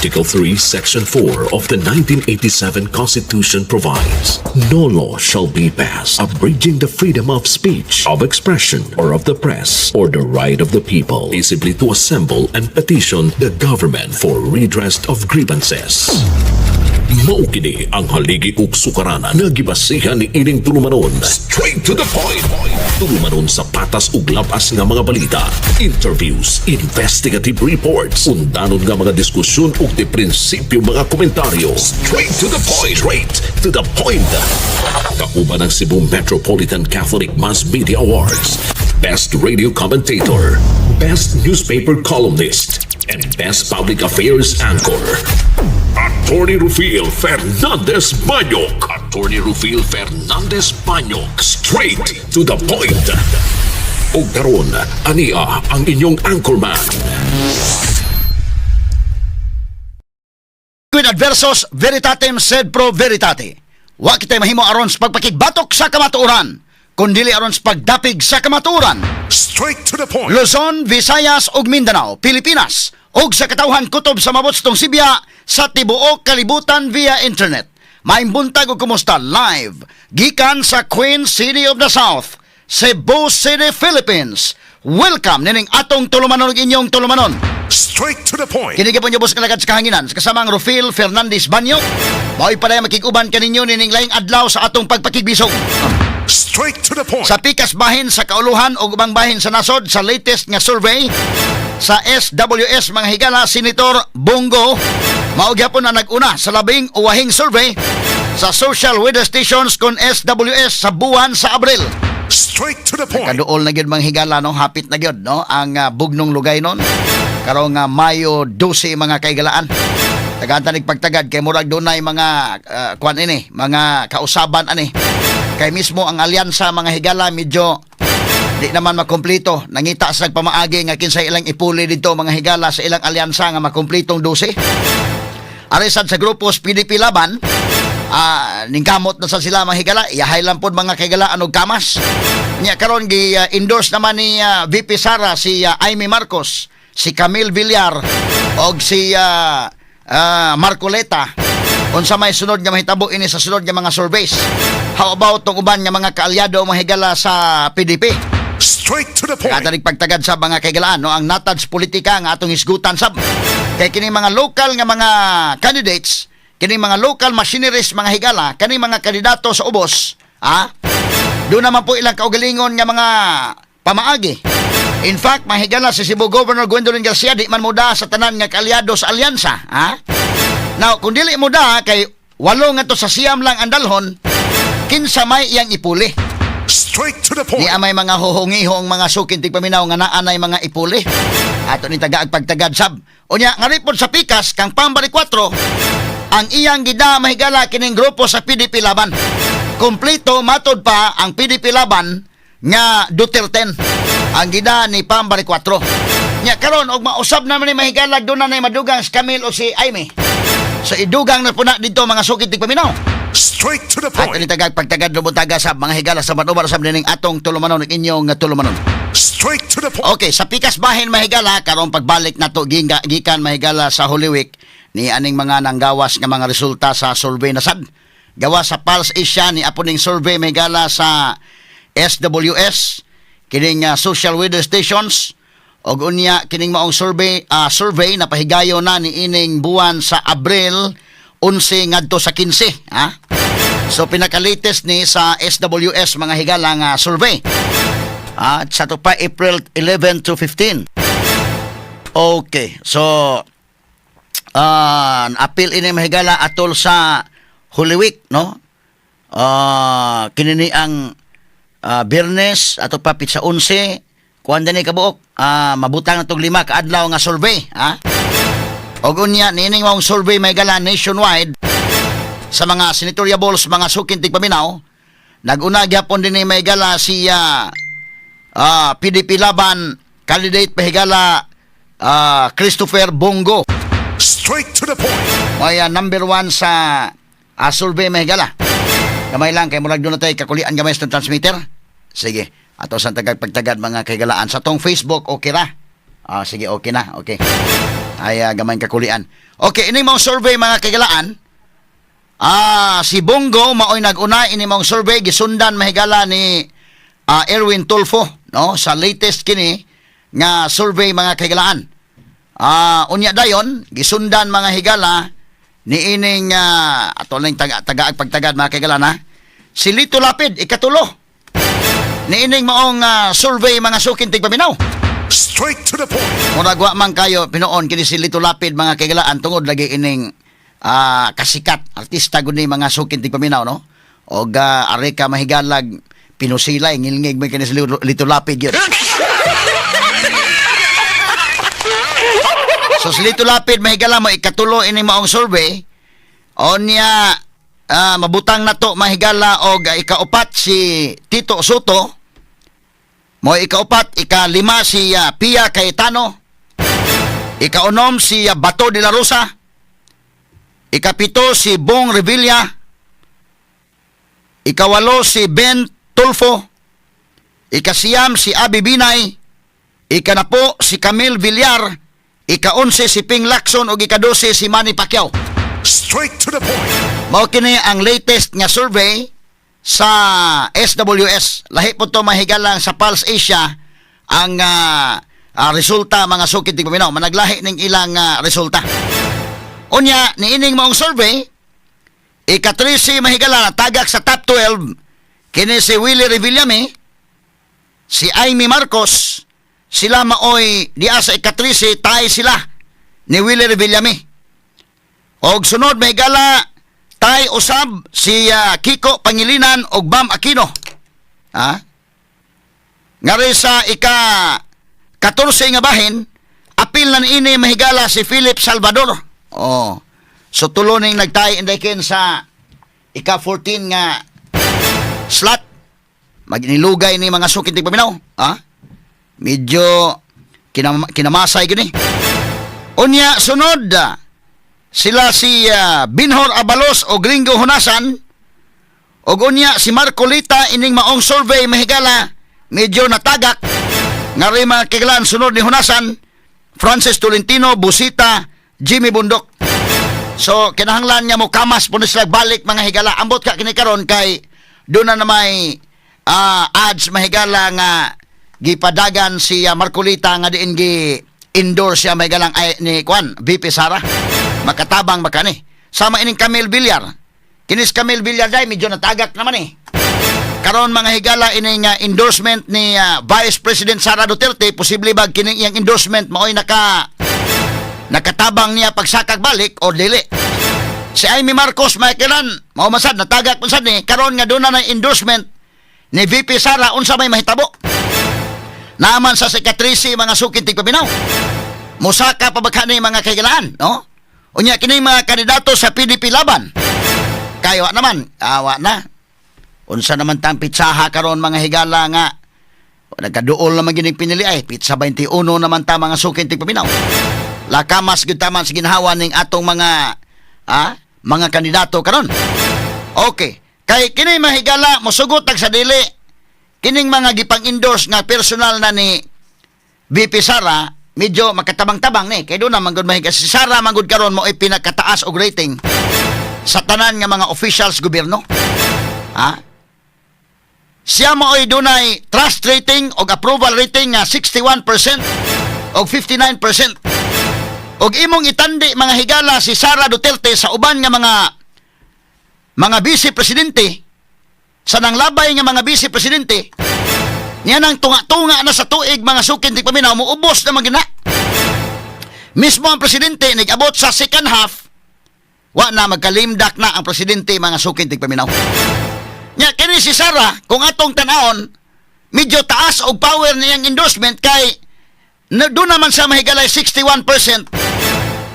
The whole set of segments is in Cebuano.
Article 3, Section 4 of the 1987 Constitution provides, "No law shall be passed abridging the freedom of speech, of expression, or of the press, or the right of the people peaceably to assemble and petition the government for redress of grievances." Mao kini ang haligi ug sukaranan nga gibasihan ni ining tulumanon. Straight to the point. Tulumanon sa patas ug labas nga mga balita, interviews, investigative reports, undanon nga mga diskusyon ug de prinsipyo mga komentaryo. Straight to the point. Straight to the point. Kauban ang Cebu Metropolitan Catholic Mass Media Awards, Best Radio Commentator, Best Newspaper Columnist, and Best Public Affairs Anchor. Attorney Rufil Fernandez Banyok. Attorney Rufil Fernandez Banyok. Straight to the point. Ug karon, ania ang inyong anchorman. Quid adversus veritatem sed pro veritate. Wa kitay mahimo aron sa pagpakigbatok sa kamatuoran, kundili aron sa pagdapig sa kamatuoran. Straight to the point. Luzon, Visayas ug Mindanao, Pilipinas ug sa katawhan kutob sa mabotstong Sibya sa tibuok kalibutan via internet. Maayong buntag ug kumusta live gikan sa Queen City of the South, Cebu City, Philippines. Welcome nining atong tulumanon ug inyong tulumanon. Straight to the point. Kini gyapon ubos kalagad sa kahanginan sa kasamang Rufil Fernandez Banyo. Mao'y padayong makig-uban kaninyo nining laing adlaw sa atong pagpakigbisog. Straight to the point. Sa pikas bahin sa kauluhan o ubang bahin sa nasod, sa latest nga survey sa SWS, mga higala, Senator Bong Go mao gyapon na nag-una sa labing uwahing survey sa Social Weather Stations kon SWS sa buwan sa Abril. Straight to the point. Kaduol na gyud, mga higala, no, hapit na gyud, no, ang bugnong lugay nun karong Mayo 12, mga kaigalaan. Tagaan tanig pagtagad kay murag dunay mga kuan ini, mga kausaban ani. Kay mismo ang alyansa, mga higala, medyo di naman makumplito. Nangita sa nagpamaagi nga kinsay ilang ipuli dito, mga higala, sa ilang alyansa nga makumplitong 12. Arisad sa grupos PDP Laban, ningkamot na sa sila, mga higala, iyahay lang pod, mga kahigalaan, og kamas. Nya karon gi endorse naman ni VP Sara si Imee Marcos, si Camille Villar og si Marcoleta. Unsa may sunod nga mahitabo ini sa sunod nga mga surveys? How about tong uban nga mga kaalyado, mga higala, sa PDP? Straight to the point. Kadarig pagtagad sa mga kaigalaan, no, ang natad sa politika nga atong hisgutan sab. Kay kini mga local nga mga candidates, kini mga local machineries, mga higala, kani mga kandidato sa ubos, doon naman po ilang kaugalingon nga mga pamaagi. In fact, mga higala, si Cebu Governor Gwendolyn Garcia di man muda sa tanan nga kaalyado sa alyansa, ha? Now, kung dili mo da kay walo nga to sa 9 lang ang dalhon, kinsa may iyang ipuli? Straight to the point. Di amay mga huhungihong mga sukin tigpaminaw nga naanay mga ipuli. Ato ni tagaag pagtagad sab. Unya nga report sa pikas kang Pam Baricuatro, ang iyang gida, mahigala, kining grupo sa PDP Laban. Kompleto matod pa ang PDP Laban nga Duterte. Ang gida ni Pam Baricuatro. Nya karon og mausab naman ni, mahigala, doon na madugang si Camille o si Imee. So idugang na po na dito, mga sukit tigpaminaw. Straight to the At point. ini tagag pagtagad lubutaga sa mga higala sa manubar sa nining atong tulumanon ug inyong tulumanon. Straight to the point. Okay, sa pikas bahin, mahigala, karon pagbalik nato gikan, mahigala, sa Holy Week ni aning mga nanggawas nga mga resulta sa survey na sad. Gawa sa Pulse Asia ni apo ning survey, mahigala, sa SWS kining Social Weather Stations og unya kining maong survey na pahigayon na ni ining buwan sa Abril 11 ngadto sa 15, ha. So pinaka-latest ni sa SWS, mga higala, nga survey. Sa to pa April 11 to 15. Okay, so apil ini, mahigala, atol sa Holy Week, no? Kini ni ang Biyernes ato pa pitsa 11 kuan dinhi kabuok mabutang na tog 5 ka adlaw nga survey, ha? Og unya niining maong survey, mahigala, nationwide sa mga senatoriables, mga sukin tigpaminaw, naguna gyapon din ni, mahigala, si PDP Laban candidate, mahigala, Christopher Bong Go. Straight to the point. May number one sa survey, mahigala. Gamay lang kay murag doon na tayo kakulian gamay sa transmitter. Sige, ato sa tagag pagtagad, mga kaigalaan, sa tong Facebook, okay ra. Sige, okay na, okay. Ay gamay kakulian. Okay, ini mong survey, mga kaigalaan. Si Bong Go maoy nag-una ini mong survey, gisundan, mahigala, ni Erwin Tulfo, no, sa latest kini nga survey, mga kaigalaan. Unya dayon gisundan, mga higala, ni ining ato ning taga tagaag pagtagad, mga kaigalaan, ha. Si Lito Lapid ikatulo ni ining maong survey, mga suking tigpaminaw. Straight to the point. Murag wa man kayo pinuon kini si Lito Lapid, mga kaigalaan, tungod lagi ining kasikat artista gud ni, mga suking tigpaminaw, no, og ari ka mahigalag pinusilay ngilngig man kini si Lito Lapid yun. So si Lito Lapid, mahigala, mo ikatulo ini maong survey. Onya mabutang na to, mahigala, og ikaupat si Tito Sotto. Mo ikaupat, ikalima si Pia Cayetano. Ikaunom si Bato de la Rosa. Ikapito si Bong Revilla. Ikawalo si Ben Tulfo. Ikasiyam si Abby Binay. Ikanapo si Camille Villar. Ika-11 si Ping Lacson ug ika-12 si Manny Pacquiao. Straight to the point. Mao kini ang latest nga survey sa SWS. Lahi po to, mahigalang, sa Pulse Asia ang resulta, mga sukit tigpaminaw. Managlahi ning ilang resulta. Unya, niining maong survey, ika-13, mahigala, tagak sa top 12, kini si Willie Revillame, si Imee Marcos, sila maoy diya sa ika-13, tay sila ni Willie Revillame. Og sunod, mahigala, tay usab si Kiko Pangilinan og Bam Aquino. Ha? Ngari sa ika 14 nga bahin, apil na niini, mahigala, si Philip Salvador. Oh. So tulo ning nagtay inday sa ika 14 nga slot. Maginilugay ni, mga sukit paminaw. Ha? Medyo kinamasay gini. Unya sunod sila si Binhor Abalos o Gringo Honasan og unya si Marcoleta ining maong survey, mahigala, medyo natagak ngari, mga kiglan, sunod ni Honasan, Francis Tolentino, Bosita, Jimmy Bondoc. So kinahanglan nga mo kamas po na sila balik, mga higala. Ambot ka kini karon kay doon na may ads, mahigala, nga gipadagan si Marcoleta nga diin gi endorse siya, mahigalang, ay, ni Kwan VP Sara, makatabang makani sama ining Camille Villar. Kinis Camille Villar day medyo natagak naman eh karon, mga higala, ining endorsement ni Vice President Sara Duterte. Posible ba kining iyang endorsement maoy nakatabang niya pagsakag balik o dili? Si Imee Marcos, Michaelan, mao masad natagak man sad ni karon nga doon na endorsement ni VP Sara. Unsa may mahitabo naman sa ika-13, mga sukin tigpaminaw? Musaka pa ba ni, mga kaigalaan, no? Unya kini mga kandidato sa PDP Laban kayo naman awa na unsa naman tang pitsaha karon, mga higala, nga nagkaduol naman gining pinili ay pitsa 21 naman ta, mga sukin tigpaminaw. Lakamas gyud taman sa ginhawa ning atong mga kandidato karon. Okay, kay kini, mahigala, mosugot tag sa dili kining mga gipang-endorse nga personal na ni VP Sara, medyo makatabang-tabang ni kay doon na man gud, mahiga, si Sara man gud karon mo pinakataas og rating sa tanan nga mga officials gobyerno, ha. Siya mo ay dunay trust rating og approval rating nga 61% og 59%. Og imong itandi, mga higala, si Sara Duterte sa uban nga mga vice presidente, sa nanglabay nga mga vice presidente niya, nang tunga-tunga na sa tuig, mga sukin tigpaminaw, muubos na magina. Mismo ang presidente nag-abot sa second half, wa na magkalimdak na ang presidente, mga sukin tigpaminaw. Nya kini si Sara, kung atong tan-awon, medyo taas og power niyang endorsement kay na, doon naman sa mahigalay 61%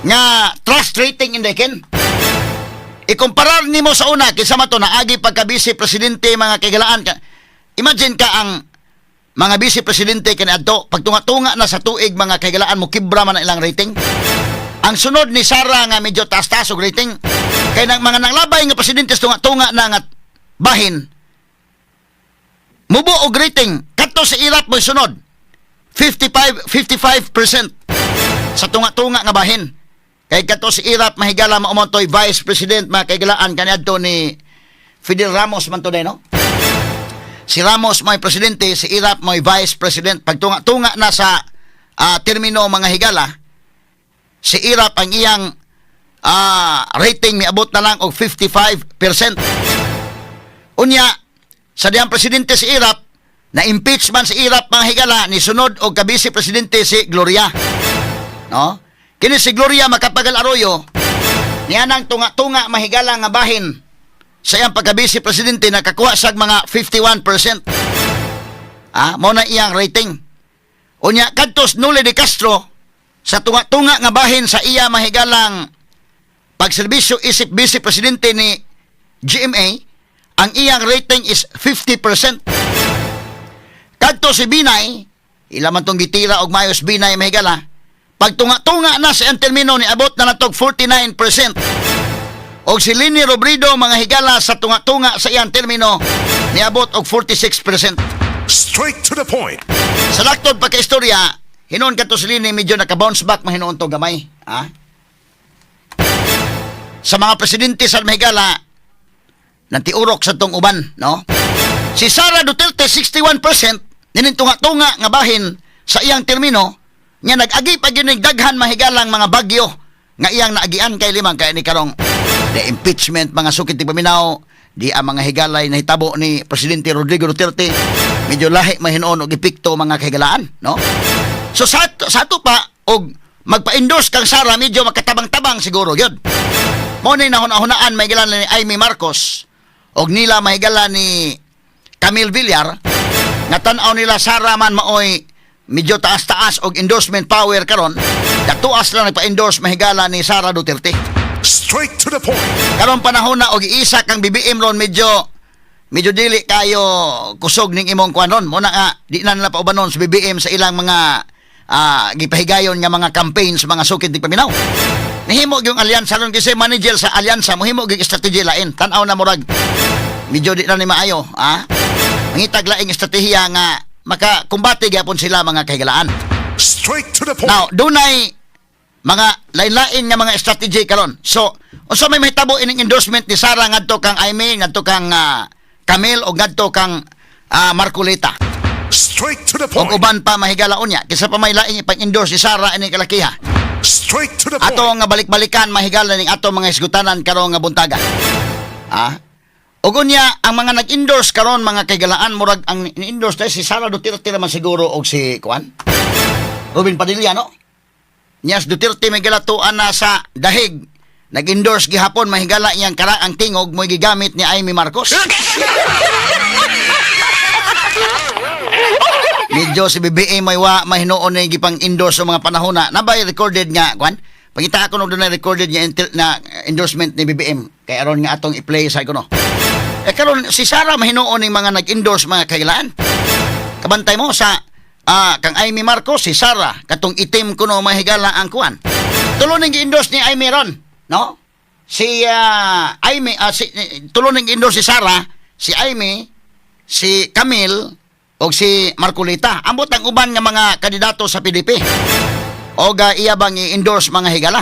nga trust rating inday ken. Ikumparar nimo sa una kinsa man to naagi pagka vice presidente, mga kaigalaan ka. Imagine ka ang mga vice presidente kaniadto, pagtunga-tunga na sa tuig, mga kaigalaan, mo kibra man ang ilang rating. Ang sunod ni Sara nga medyo taas-taas og rating kay nang mga nanglabay nga presidente sa tunga-tunga na nga bahin mubo og rating kadto si Erap mo sunod 55 55% sa tunga-tunga nga bahin. Kay kato si Erap, mahigala, mao man to'y vice president, mga kaigalaan, kaniadto ni Fidel Ramos man to day, no? Si Ramos may presidente, si Erap may vice president. Pagtunga-tunga na sa termino, mga higala, si Erap ang iyang rating miabot na lang og 55%. Unya, sa diyang presidente si Erap, na impeach man si Erap, mga higala, ni sunod og kabise presidente si Gloria. No? Kini si Gloria Macapagal Arroyo, niya nang tunga-tunga, mahigala, nga bahin sa iyang pagkabise presidente, nakakuha sa mga 51%. Mao na iyang rating. Unya kadtos Noli de Castro, sa tunga-tunga nga bahin sa iya, mahigalang, pagserbisyo isip vice presidente ni GMA, ang iyang rating is 50%. Kadto si Binay, ila man tong gitira og mayos Binay, mahigala. Pagtunga-tunga na sa iyang termino, ni abot na natog 49%. Og si Leni Robredo, mga higala, sa tunga-tunga sa iyang termino, niabot og 46%. Straight to the point. Sa laktod pagka-istorya, hinuon kato si Leni medyo naka-bounce back mahinuon to gamay. Ha? Sa mga presidente sa mahigala, nantiurok sa tong uban, no? Si Sara Duterte, 61%, ninintunga-tunga nga bahin sa iyang termino, nga nag-agi pa gyud daghan, mahigalang, mga bagyo nga iyang naagian kay limang kay ni karong the impeachment, mga sukit paminaw di ang mga higalay nahitabo ni Presidente Rodrigo Duterte, medyo lahi mahinuon og epekto, mga kahigalaan, no? So sa ato pa og magpa-endorse kang Sara, medyo makatabang-tabang siguro yun. Mo ni nahuna-hunaan, mahigala, ni Imee Marcos og nila, mahigala, ni Camille Villar nga tan-aw nila Sara man maoy medyo taas-taas og endorsement power karon, datuas lang nagpa-endorse, mahigala, ni Sara Duterte. Straight to the point. Karon panahon na og iisa kang BBM ron, medyo medyo dili kayo kusog ning imong kuan ron. Mo na nga di na nila paubanon sa BBM sa ilang mga gipahigayon nga mga campaigns, mga sukid di paminaw. Nihimo yung alyansa ron kasi manager sa alyansa mohimo gyud strategy lain. Tan-aw na murag medyo di na ni maayo, ha? Mangitag laing estratehiya nga makakumbate gyapon sila, mga kahigalaan. Straight to the point. Now, dunay mga lain-lain nga mga strategy karon. So, unsa may mahitabo ining endorsement ni Sara ngadto kang Imee, ngadto kang Camille o ngadto kang Marcoleta? Straight to the Og point. uban pa, mahigala, unya kisa pa may laing ipang-endorse ni Sara ining kalakiha? Straight to the point. Ato nga balik-balikan, mahigala, ning ato mga isgutanan karon nga buntaga. Ah? Ug unya ang mga nag-endorse karon, mga kaigalaan, murag ang ni-endorse tayo si Sara Duterte naman siguro og si kuan, Robin Padilla, no? Niya si Duterte may galatuan na sa dahig. Nag-endorse gihapon, mahigala, iyang karaang tingog mo gigamit ni Imee Marcos. Medyo si BBM may wa mahinuon na gipang endorse sa mga panahon na nabay recorded nga kuan. Pangita ako nung doon na recorded nga na endorsement ni BBM kay aron nga atong i-play sa kuno. Eh karon si Sara mahinuon ning mga nag-endorse, mga kailaan. Kabantay mo sa kang Imee Marcos, si Sara katong itim kuno, mahigala, ang kuan. Tulo ning gi-endorse ni Imee ron, no? Si Imee, si tulo ning gi-endorse si Sara, si Imee, si Camille o si Marcoleta. Ambot ang uban nga mga kandidato sa PDP. O ga iya bang i-endorse, mga higala?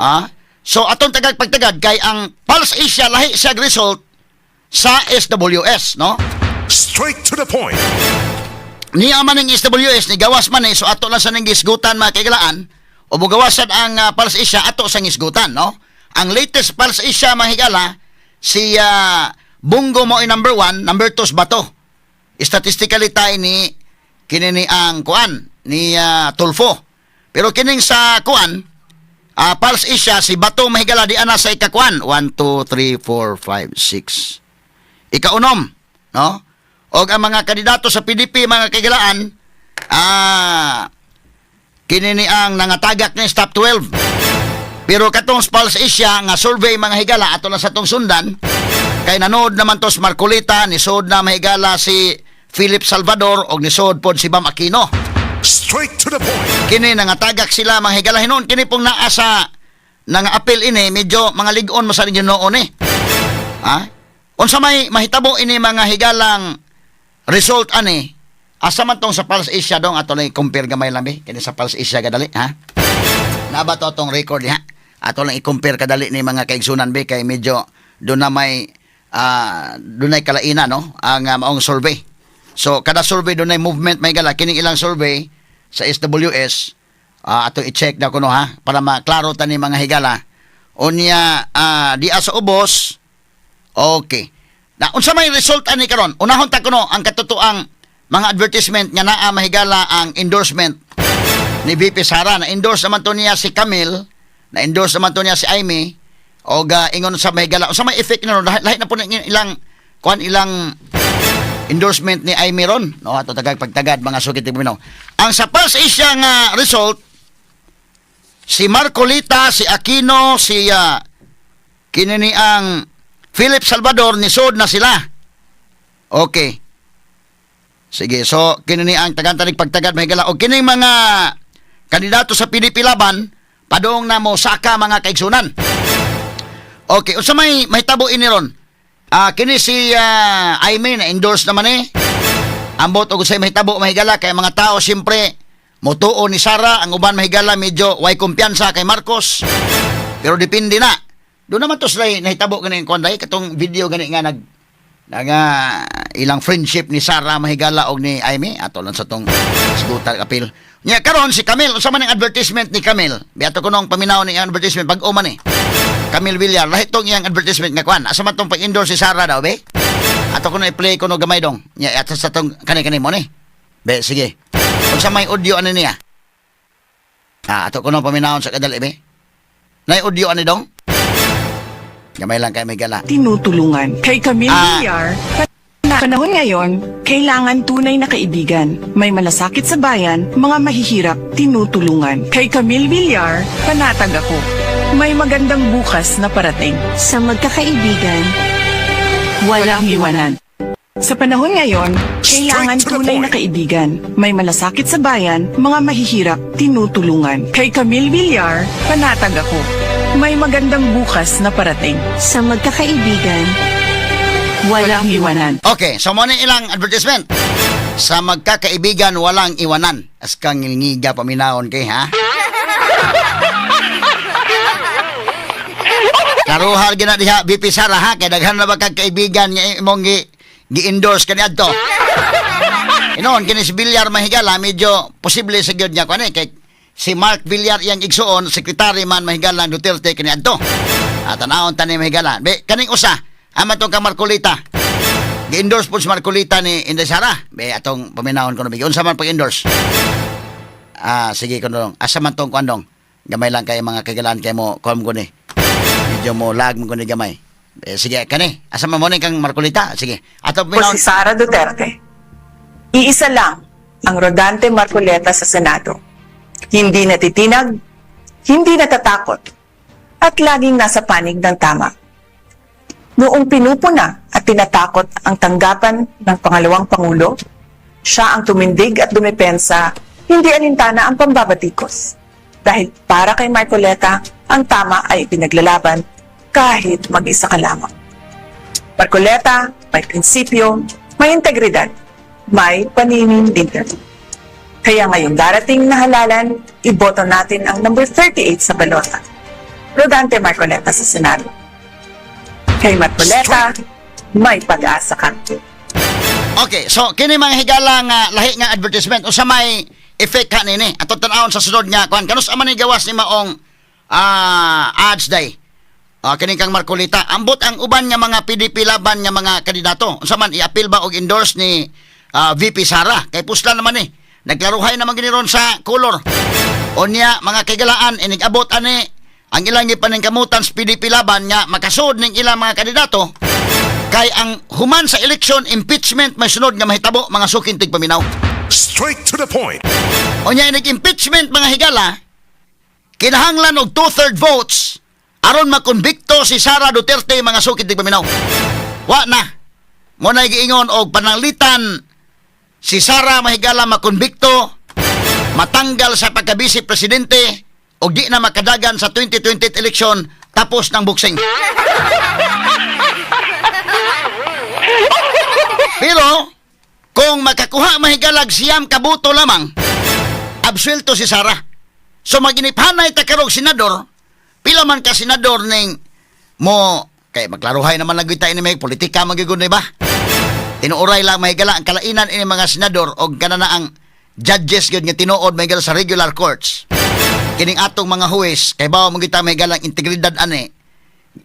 Ah? So atong tagag pagtagad kay ang Pulse Asia lahi siya result sa SWS, no? Straight to the point. Niya man ang SWS ni gawas man eh, so ato lang sa ning gisgutan, mga kaigalaan, o bugawasan ang Pulse Asia ato sa gisgutan, no? Ang latest Pulse Asia, mga higala, si Bong Go mo ay number 1, number 2 Bato. Statistically tayo ni kini ni ang kuan ni Tulfo. Pero kining sa kuan Pulse Asia, si Bato, mahigala, di ana sa ikakuan 1 2 3 4 5 6, ikaunom, no? Og ang mga kandidato sa PDP, mga kaigalaan, kini ni ang nangatagak ni top 12. Pero katong Pulse Asia nga survey, mga higala, ato lang sa tong sundan kay nanood naman to si Marcoleta, nisod na, mahigala, si Philip Salvador og nisod pod si Bam Aquino. Straight to the point. Kini nangatagak sila, mga higala. Hinuon kini pong naa sa nanga apil ini medyo mga lig-on mo sa noon eh. Ha? Unsa may mahitabo ini, mga higalang, result ani? Asa man tong sa Pulse Asia dong ato lang compare gamay lang be kini sa Pulse Asia gadali, ha? Naa ba to atong record ha? Ato lang i-compare kadali ni, mga kaigsunan be, kay medyo doon na may doon ay kalaina, no, ang maong survey. So kada survey doon ay movement may gala. Kining ilang survey sa SWS, ato i-check na kuno ha, para maklaro ta ni, mga higala. Unya diya sa ubos. Okay. Na unsa may result ani karon? Unahon ta kuno ang katotoang mga advertisement nga naa, mahigala, ang endorsement ni VP Sara. Na endorse naman to niya si Camille, na endorse naman to niya si Imee og ingon sa mahigala, unsa may effect na lahi, lahi na po ni ilang kuan, ilang endorsement ni Imee ron, no? Ato tagag pagtagad, mga sukit tigpaminaw. Ang sa Pulse Asia nga result, si Marcoleta, si Aquino, si kini ni ang Philip Salvador, nisod na sila. Okay. Sige, so kini ni ang tagantanig pagtagad, mahigala, og kining mga kandidato sa PDP Laban padung na mo saka, mga kaigsunan. Okay, unsa may mahitabo ini ron? Kini si Imee na endorse naman eh. Ambot og unsay mahitabo, mahigala, kay mga tao siyempre motuo ni Sara, ang uban, mahigala, medyo way kumpiyansa kay Marcos. Pero depende na. Doon naman to sila nahitabo gani kuan dai katong video gani nga nag nga ilang friendship ni Sara, mahigala, og ni Imee. Ato lang sa tong sigutan apil. Nya karon si Camille, unsa man ang advertisement ni Camille? Biato ko nung paminaw ni ang advertisement bag-o man eh. Camille Villar, lahi tong iyang advertisement nga kuan. Asa man tong pag-endorse si Sara daw be? Ato ko na i-play ko no gamay dong. Nya ato sa tong kani kani mo ni. Be, sige. Unsa may audio ani niya? Ato ko no paminawon sa kadali be. Nay audio ani dong? Gamay lang kay may gala. Tinutulungan. Kay Camille Villar, na panahon ngayon, kailangan tunay na kaibigan. May malasakit sa bayan, mga mahihirap, tinutulungan. Kay Camille Villar, panatag ako. May magandang bukas na parating. Sa magkakaibigan, walang Walang iwanan. Sa panahon ngayon, kailangan Straight to the tunay na point. kaibigan. May malasakit sa bayan, mga mahihirap, tinutulungan. Kay Camille Villar, panatag ako. May magandang bukas na parating. Sa magkakaibigan, walang Walang iwanan. Okay, so mo ni ilang advertisement. Sa magkakaibigan, walang iwanan. As kang ngilngiga paminawon kay ha. Karuhal gina diha VP Sara ha, kay daghan na ba kag kaibigan nga imong gi gi-endorse kaniadto. Inoon kini si Villar, mahigala, medyo posible sa gyud niya kuan eh, kay si Mark Villar iyang igsuon, sekretary man, mahigala, ng Duterte kaniadto. At tanawon tani, mahigala. Be, kaning usa ama tong kang Marcoleta. Gi-endorse po si Marcoleta ni Inday Sara. Be, atong paminawon ko no bigyan. Unsa man pag-endorse? Sige ko dong. Asa man tong kuan dong? Gamay lang kay mga kagalan kay mo kuan ko ni. Medyo mo lag mo ko ni gamay. Eh, sige kani. Asa man mo ni kang Marcoleta? Sige. Ato Po paminawon. si Sara Duterte. Iisa lang ang Rodante Marcoleta sa Senado. Hindi natitinag, hindi natatakot, at laging nasa panig ng tama. Noong pinupuna at tinatakot ang tanggapan ng pangalawang pangulo, siya ang tumindig at dumepensa, hindi alintana ang pambabatikos. Dahil para kay Marcoleta, ang tama ay pinaglalaban kahit mag-isa ka lamang. Marcoleta, may prinsipyo, may integridad, may paninindigan. Kaya ngayong darating na halalan, iboto natin ang number 38 sa balota. Rodante Marcoleta sa Senado. Kay Marcoleta, may pag-asa ka. Okay, so kini mga higala nga lahi nga advertisement, usa may effect ka nini? Ato tan-awon sa sunod nga kuan. Kanus man ni gawas ni maong ads day? Kini kang Marcoleta. Ambot ang uban nga mga PDP Laban nga mga kandidato. Unsa man, i-appeal ba og endorse ni VP Sara? Kay pusla naman eh. Naglaruhay naman gini ron sa color. Unya mga kaigalaan, inig-abot ani ang ilang gipaningkamutan sa PDP Laban nga makasud ning ilang mga kandidato, kay ang human sa election, impeachment may sunod nga mahitabo, mga suking tigpaminaw. Straight to the point. Unya inig impeachment, mga higala, kinahanglan og two-third votes aron makonbikto si Sara Duterte, mga suking tigpaminaw. Wa na. Mo na giingon og pananglitan si Sara, mahigala, makonbikto, matanggal sa pagka-vice presidente og di na makadagan sa 2028 election, tapos ng boxing. Pero kung makakuha, mahigalag, 9 kaboto lamang, absuelto si Sara. So maginiphanay ta karong senador, pila man ka senador ning mo kay magklaruhay naman lang gyud ta ini, may politika man gyud, ba? Tinuoray lang, mahigala, ang kalainan ini mga senador og kana na ang judges gyud nga tinuod, mahigala, sa regular courts. Kining atong mga huwes kay bawo man gyud ta, mahigala, ang integridad ani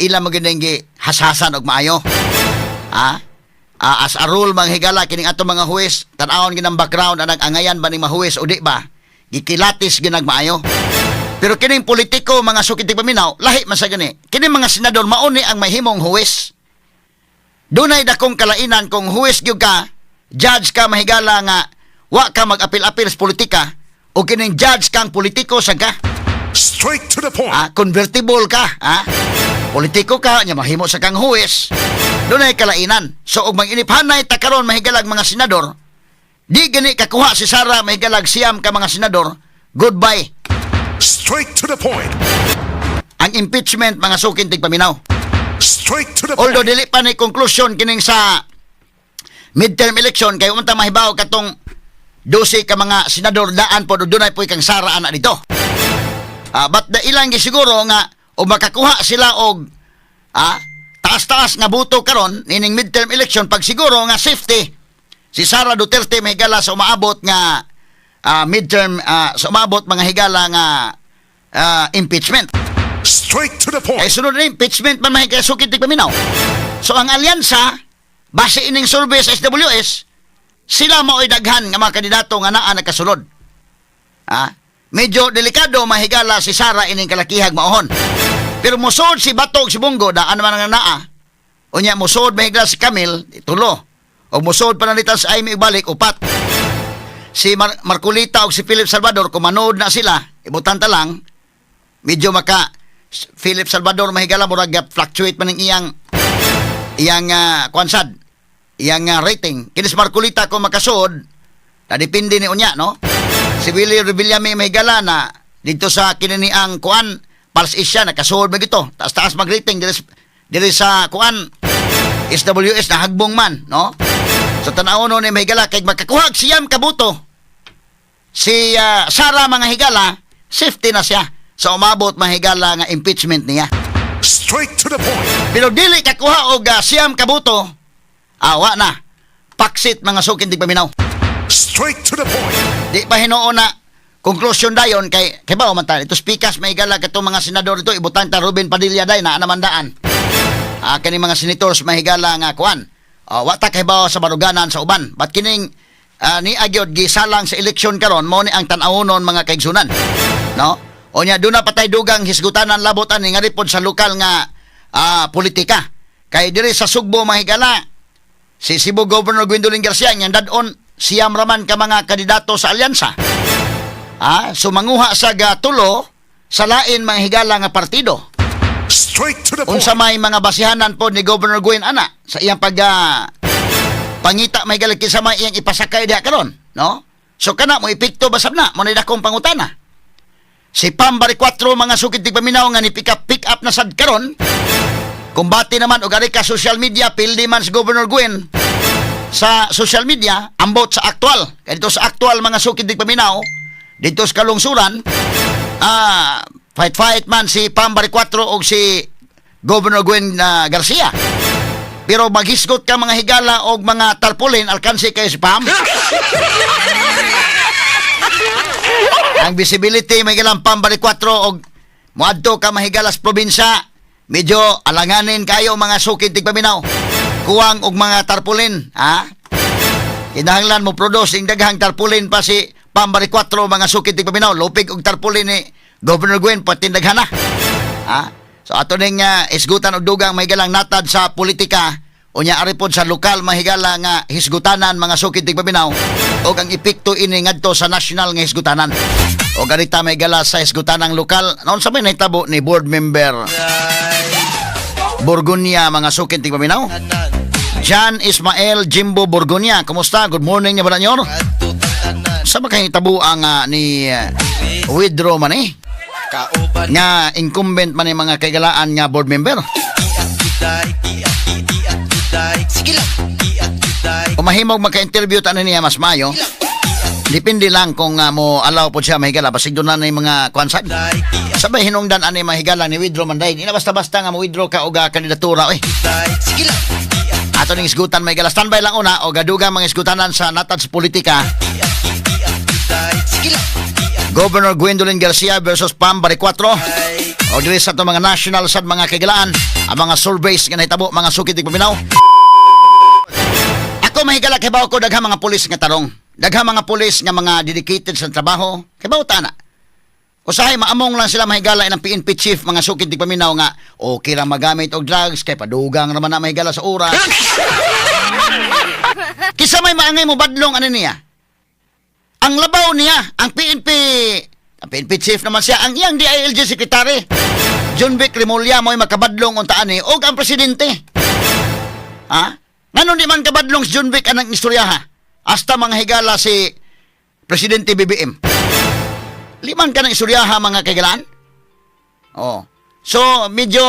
ila man gyud ning hashasan og maayo. Ha? As a rule, mga higala, kining atong mga huwes, tan-awon gyud ang background anang angayan ba ning mahuwes o di ba? Gikilatis gyud maayo. Pero kining politiko, mga suki tigpaminaw, lahi man sa gani. Kining mga senador mauni ang mahimong huwes. Dunay dakong kalainan kung huwes gyud ka, judge ka, mahigala, nga wa ka mag-apil-apil sa politika o kining judge kang politiko sa ka. Straight to the point. Ah, convertible ka, ha? Politiko ka, nya mahimo sa kang huwes. Dunay kalainan. So og manginiphanay ta karon, mahigalag, mga senador, di gani kakuha si Sara, mahigalag, 9 ka mga senador, goodbye. Straight to the point. Ang impeachment, mga suking tigpaminaw. Straight to the point. Although dili pa ni conclusion kining sa midterm election kay unta mahibaw katong 12 ka mga senador daan po dunay po kang Sara ana dito. But the ilang gisiguro nga o makakuha sila og taas-taas nga boto karon nining midterm election, pag siguro nga safety si Sara Duterte, mahigala, sa umaabot nga midterm, sa umaabot, mga higala, nga impeachment. Straight to the point. Kay sunod na impeachment man, mga suki tigpaminaw. So ang alyansa, base ining survey sa SWS, sila mao'y daghan nga mga kandidato nga naa nakasulod. Ah, medyo delikado, mahigala, si Sara ining kalakihag maohon. Pero musod si Bato ug si Bong Go, daan naman nga naa. Unya musod, mahigala, si Camille, tulo. O musod pa nalitan sa Imee balik, upat. Si Marcoleta ug si Philip Salvador, kung manood na sila, ibutan ta lang, medyo maka Philip Salvador, mahigala, murag fluctuate man ang iyang iyang kwansad, iyang rating. Kini si Marcoleta kung makasuod na depende ni unya, no? Si Willie Revillame, mahigala, na dito sa kininiang kuan Pulse Asia nakasuod ba gito, taas-taas mag-rating diri, diri sa kuan SWS na hagbong man, no? So tan-aw no ni, mahigala, kay makakuha 9 ka boto si Sara, mga higala, safety na siya sa umabot, mahigala, nga impeachment niya. Straight to the point. Pero dili kakuha og 9 ka boto, awa na. Paksit, mga suking tigpaminaw. Straight to the point. Di pa hinuon na conclusion dayon kay ba man ta ito speakers, mahigala, katong mga senador ito ibutang ta Ruben Padilla day na naman daan. Kani mga senators, mahigala, nga kuan. Wa ta kahibaw sa baruganan sa uban. But kining ni agyod gisalang sa eleksyon karon mo ni ang tan-awonon, mga kaigsunan. No? O nya doon na patay dugang hisgutanan labot ani nga pod sa lokal nga politika. Kay diri sa Sugbo, mahigala, si Cebu Governor Gwendolyn Garcia nga dad-on 9 raman ka mga kandidato sa alyansa. So manguha sa tulo sa lain, mga higala, nga partido. Straight to the point. Unsa may mga basihanan po ni Governor Gwen ana sa iyang pag pangita, may galit, kinsa may iyang ipasakay diha karon, no? So kana mo epekto basab na mo ni dakong pangutana. Si Pam Baricuatro, mga sukid tigpaminaw, nga ni pick up na sad karon. Kumbati naman og ari ka social media, pildi man si Governor Gwen sa social media ambot sa aktual. Kay dito sa aktual, mga sukid tigpaminaw, dito sa kalungsuran, fight fight man si Pam Baricuatro og si Governor Gwen Garcia. Pero maghisgot ka, mga higala, og mga tarpaulin, alkansi kay si Pam. Ang visibility may galang Pam Baricuatro og moadto ka, mahigala, sa probinsya, medyo alanganin kayo, mga sukid tigpaminaw. Kuwang og mga tarpaulin, ha? Kinahanglan mo produce ing daghang tarpaulin pa si Pam Baricuatro, mga sukid tigpaminaw. Lupig og tarpaulin ni Governor Gwen patindaghan na. Ha? So ato ning isgutan og dugang, mahigalang, natad sa politika, unya ari pod sa lokal, mahigala, nga hisgutanan, mga sukid tigpaminaw, og ang epekto ini ngadto sa national nga hisgutanan. O ganita, mahigala, sa hisgutanang lokal, naon sa may nahitabo ni board member Borgonia, mga sukid tigpaminaw? John Ismael Jimbo Borgonia, kumusta? Good morning niya ba nanyor? Sa ba kahitabo ang ni withdraw man eh? Nga incumbent man yung mga kaigalaan nga board member. Kung mahimog magka-interview tanan niya mas mayo. Depende lang kung mo allow po siya, mahigala, basig doon na na yung mga kuan sad. Sabay hinungdan ani, mahigala, ni withdraw man dahil. Ina basta-basta nga mo withdraw ka og kandidatura oy. Ato ning isgutan, mahigala, standby lang una og dugang mga isgutanan sa natad sa politika. Governor Gwendolyn Garcia versus Pam Baricuatro. O diri sa ato mga national sad, mga kahigalaan, ang mga surveys nga nahitabo, mga suki tigpaminaw. Ako, mahigala, kibaw ko daghang mga pulis nga tarong. Daghang mga pulis nga mga dedicated sa trabaho. Kibaw ta na. Usahay maamong lang sila, mahigala, ng PNP chief, mga suki tigpaminaw, nga okay ra magamit og drugs kay padugang raman na, mahigala, sa oras. Kisa may maangay mo badlong ano niya? Ang labaw niya, ang PNP chief naman siya, ang iyang DILG secretary, Jonvic Remulla, mo'y makabadlong untaan ni og ang presidente. Ha? Nganong di man kabadlong si Jonvic anang istorya ha? Hasta mga higala si Presidente BBM. Liman ka ng istorya ha, mga kaigalaan? Oh. So, medyo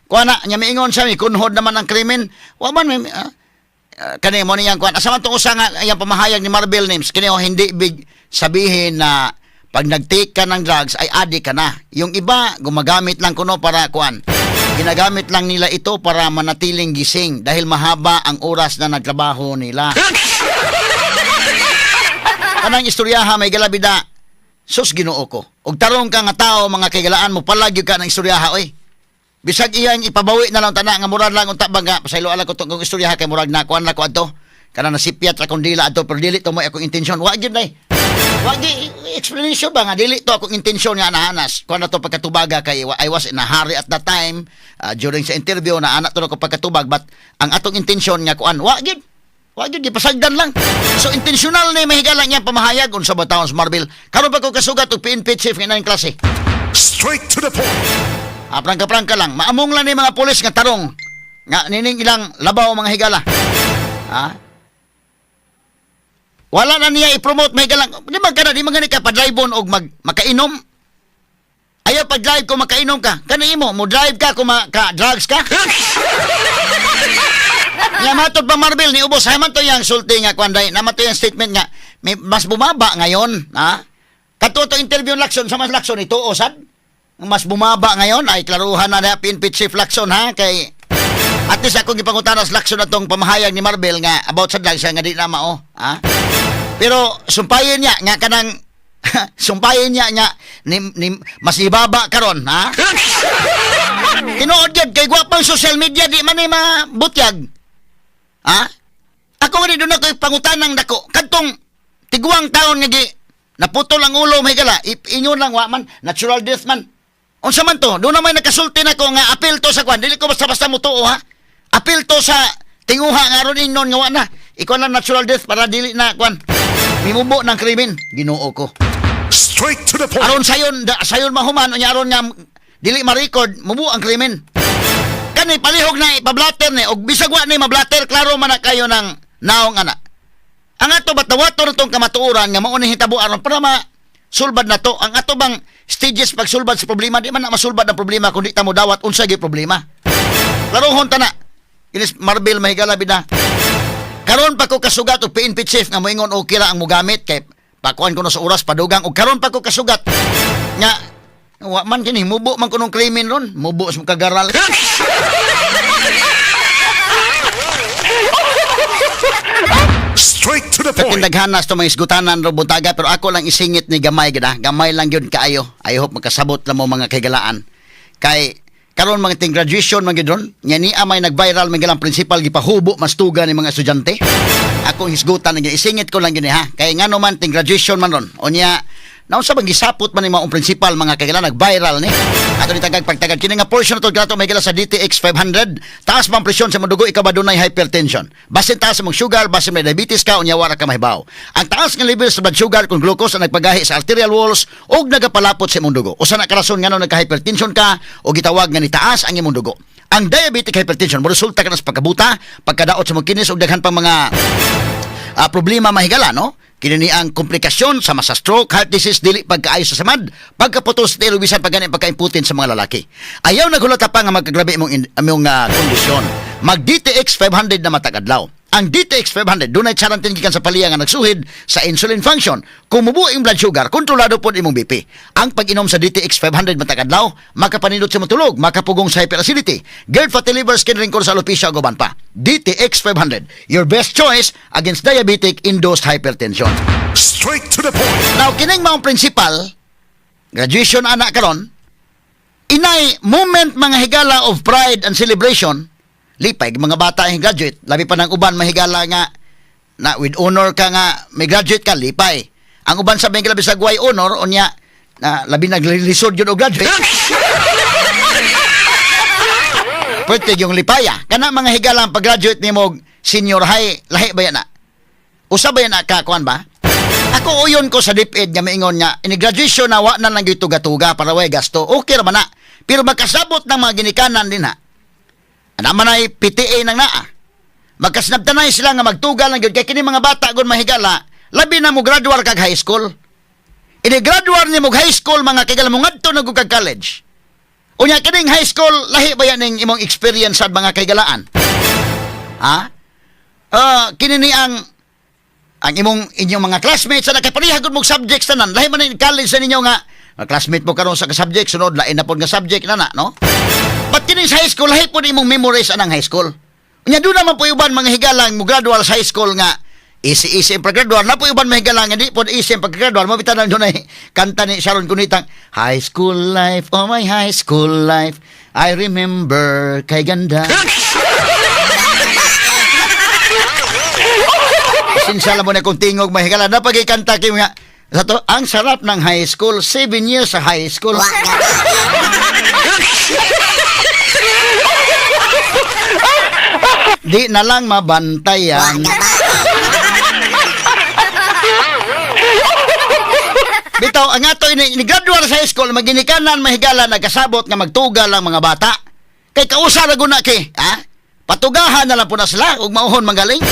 kuha na, nya miingon siya, may kunhod naman ang krimen. Wa man may kani mo niyang kuan. Asa man tong usa nga iyang pamahayag ni Marvel Names kini oh, hindi big sabihin na pag nag-take ka ng drugs ay addict ka na. Yung iba gumagamit lang kuno para kuan. Ginagamit lang nila ito para manatiling gising dahil mahaba ang oras na nagtrabaho nila. Kanang istoryaha may galabida. Sus, Ginoo ko. Og tarong ka nga tao, mga kaigalaan, mo palagyo ka ng istoryaha oy. Bisag iyang ipabawi na lang tana nga murag lang unta ba nga pasaylo ala ko tong istorya kay murag na kuan la ko adto. Kana nasipyat ra kong dila adto, pero dili to mo akong intensyon. Wa gyud nay. Wa gyud explanation ba nga dili to akong intensyon nga nahanas. Kuan na to pagkatubaga kay I was in a hurry at that time during sa interview na anak to ko pagkatubag, but ang atong intensyon nga kuan wa gyud. Wa gyud, gipasagdan lang. So intentional ni, mahigala, niya pamahayag unsa ba taon sa Marvel. Karon pa ko kasugat og PNP chief nga nang klase. Straight to the point. Ah, prangka-prangka lang. Maamong lang ni mga pulis nga tarong. Nga nining ilang labaw, mga higala. Ha? Wala na niya i-promote, may galang. Di man ka na, di man gani ka pa-drive on og makainom. Ayaw pag-drive kung makainom ka. Kani imo, mo drive ka kung ka drugs ka. Nga matod pa Marvel ni ubos hay man to yang sulti nga kwan day. Naman to yung statement nga may, mas bumaba ngayon, ha? Kato to interview Lacson sa mas Lacson ito osad. Mas bumaba ngayon ay klaruhan na na PNP Chief Lacson ha, kay at least akong gipangutana sa Lacson atong pamahayag ni Marvel nga about sa drugs nga di na mao, ha? Pero sumpayin niya nga kanang sumpayin niya nga ni mas ibaba karon ha. Tinuod gyud kay gwapang social media, di man ni mabutyag. Ha? Ako nga doon ako pangutanang dako. Kadtong tiguang taon nga gi naputol ang ulo, may gala. Ingon lang wa man natural death man. Unsa man to? Doon naman nakasulti nako nga apil to sa kwan. Dili ko basta-basta mo tuo ha. Apil to sa tinguha nga aron ingnon nga wa na. Ikaw lang natural death para dili na kwan. Mimubo ng krimen. Ginoo ko. Straight to the point. Aron sayon da, sayon mahuman unya aron nga dili ma-record mubo ang krimen. Kani palihog na ipablatter ni og bisag wa ni mablatter, klaro man na kayo ng naong ana. Ang ato ba tawato na tong kamatuoran nga mao ni hitabo aron para ma sulbad na to ang ato bang stages pagsulbad sa problema? Di man na masulbad ang problema kung di ta mo dawat unsa gyud problema. Klarohon ta na. Inis Marvel, mahigala bida. Karon pa ko kasugat og PNP chief nga moingon okay ra ang mogamit kay pakuan ko na sa oras padugang, og karon pa ko kasugat nga wa man kini mubo man kunong krimen ron mubo sa kagaral. Straight to the point. Kindaghanas to mga isgutanan ro buntaga, pero ako lang isingit ni gamay gid ah. Gamay lang gyud kaayo. I hope makasabot lang mo, mga kahigalaan. Kay karon mga ting graduation man gyud ron, nya ni may nag-viral may galang principal gipahubo mastuga ni mga estudyante. Akong hisgutan nga isingit ko lang gyud ni ha. Kay ngano man ting graduation man ron. Unya naunsa bang gisapot man ni maong principal, mga kahigalaan, nag-viral ni. Ato ni tagag pagtagad kini nga portion to gato may gala sa DTX 500. Taas bang presyon sa imong dugo? Ikaw ba dunay hypertension? Basin taas imong sugar, basin may diabetes ka, unya wara ka mahibaw. Ang taas nga level sa blood sugar kung glucose ang nagpagahi sa arterial walls ug nagapalapot sa imong dugo. Usa na ka rason ngano nagka-hypertension ka o gitawag nga ni taas ang imong dugo. Ang diabetic hypertension mo resulta ka na sa pagkabuta, pagkadaot sa imong kinis ug daghan pang mga problema, mahigala, no? Kini ni ang komplikasyon sama sa stroke, heart disease, dili pagkaayo sa samad, pagkaputol sa tiil, bisan pag gani pagkaimputin sa mga lalaki. Ayaw naghulata pa nga magkagrabe imong kondisyon. Mag DTX 500 na matag adlaw. Ang DTX 500 dunay charantin gikan sa paliya nga nagsuhid sa insulin function. Kung mubo ang blood sugar, kontrolado pod imong BP. Ang pag-inom sa DTX 500 matag adlaw, makapanindot sa matulog, makapugong sa hyperacidity, GERD, fatty liver, skin wrinkles, alopecia ug uban pa. DTX 500, your best choice against diabetic induced hypertension. Straight to the point. Now, kining maong principal, graduation ana karon, inay moment, mga higala, of pride and celebration, lipay mga bata ang graduate, labi pa ng uban, mahigala, nga na with honor ka nga may graduate ka, lipay. Ang uban sa mga labi sa guay honor, unya na labi naglisod yun og graduate. Pwede yung lipaya. Kana, mga higala, ang pag-graduate nimo og senior high, lahi ba yan na? Usa ba yan na ka, kuan ba? Ako, uyon ko sa DepEd nga maingon nga ini graduation na wa na lang gyud tuga-tuga para way gasto. Okay ra man na. Pero magkasabot ng mga ginikanan din ha. Ana man ay PTA nang naa. Magkasinabtanay sila nga magtuga lang gyud kay kini mga bata gun, mahigala, labi na mo graduar kag high school. Ini graduar ni mo high school, mga kigala, mo ngadto na gud kag college. Unya kining high school, lahi ba yan ning imong experience sa mga kaigalaan? Ha? Ah, kini ni ang imong inyong mga classmates sa nakapareha gud mong subjects tanan, lahi man ni college sa ninyo nga mga classmate mo karon sa ka subject, sunod lain na pod nga subject na na, no? But kini sa high school, lahi pod imong memories anang high school. Unya doon naman po uban, mga higalang, mo gradual sa high school nga easy easy ang pag-gradual na po, uban, mga higalang, hindi po easy ang pag-gradual mo. Bitan doon ay kanta ni Sharon Cunetang, "High School Life, oh my high school life, I remember kay ganda." Sinsala mo na kung tingog, mahigala. Napagikanta kayo nga. Sa to, ang sarap ng high school, 7 years sa high school. Di na lang mabantayan. Bitaw, ang ato ini, ini gradual sa high school, maginikanan, mahigala, nagkasabot nga magtugal ang mga bata. Kay kausa ra guna kay, ha? Patugahan na lang po na sila ug mauhon manggaling.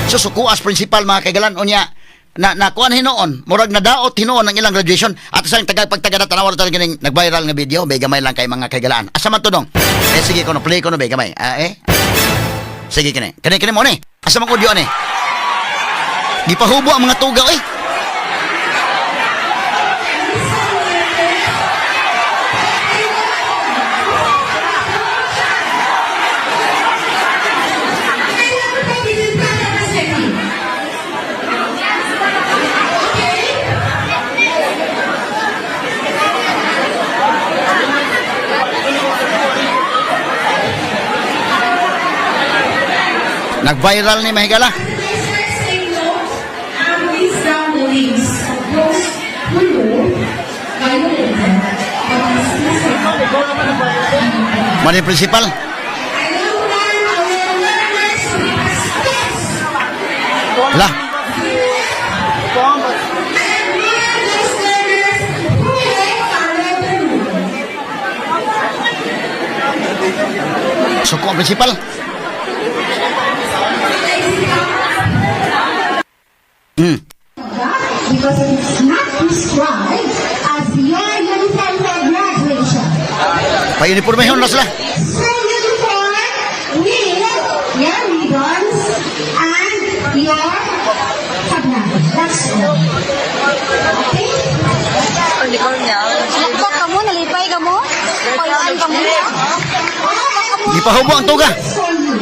Susukuas principal, mga kaigalan, unya na nakuan hinuon, murag nadaot hinuon ang ilang graduation at sa tagag pagtaga na tanaw talaga ning nag-viral nga video, bay gamay lang kay, mga kaigalaan. Asa man to dong? Eh sige kono, play kono, bay gamay. Ah, eh. Sige kini. Kini kini mo ni. Asa man audio ni? Gipahubo ang mga tugaw eh. Nag-viral ni, mahigala. Take note and wisdom beliefs of those who know violated but Mani principal. I don't want our learners to be stressed. La, I admire those learners who like our revenue. Suko ang principal. Because it's not prescribed as your uniform for graduation. Pa-uniformehon na sila. School uniform with your ribbons and your tabla. That's all. Okay? Lakpak ka mo, nalipay ka mo, payuan ka mo. Gipahubo ang tuga. For you.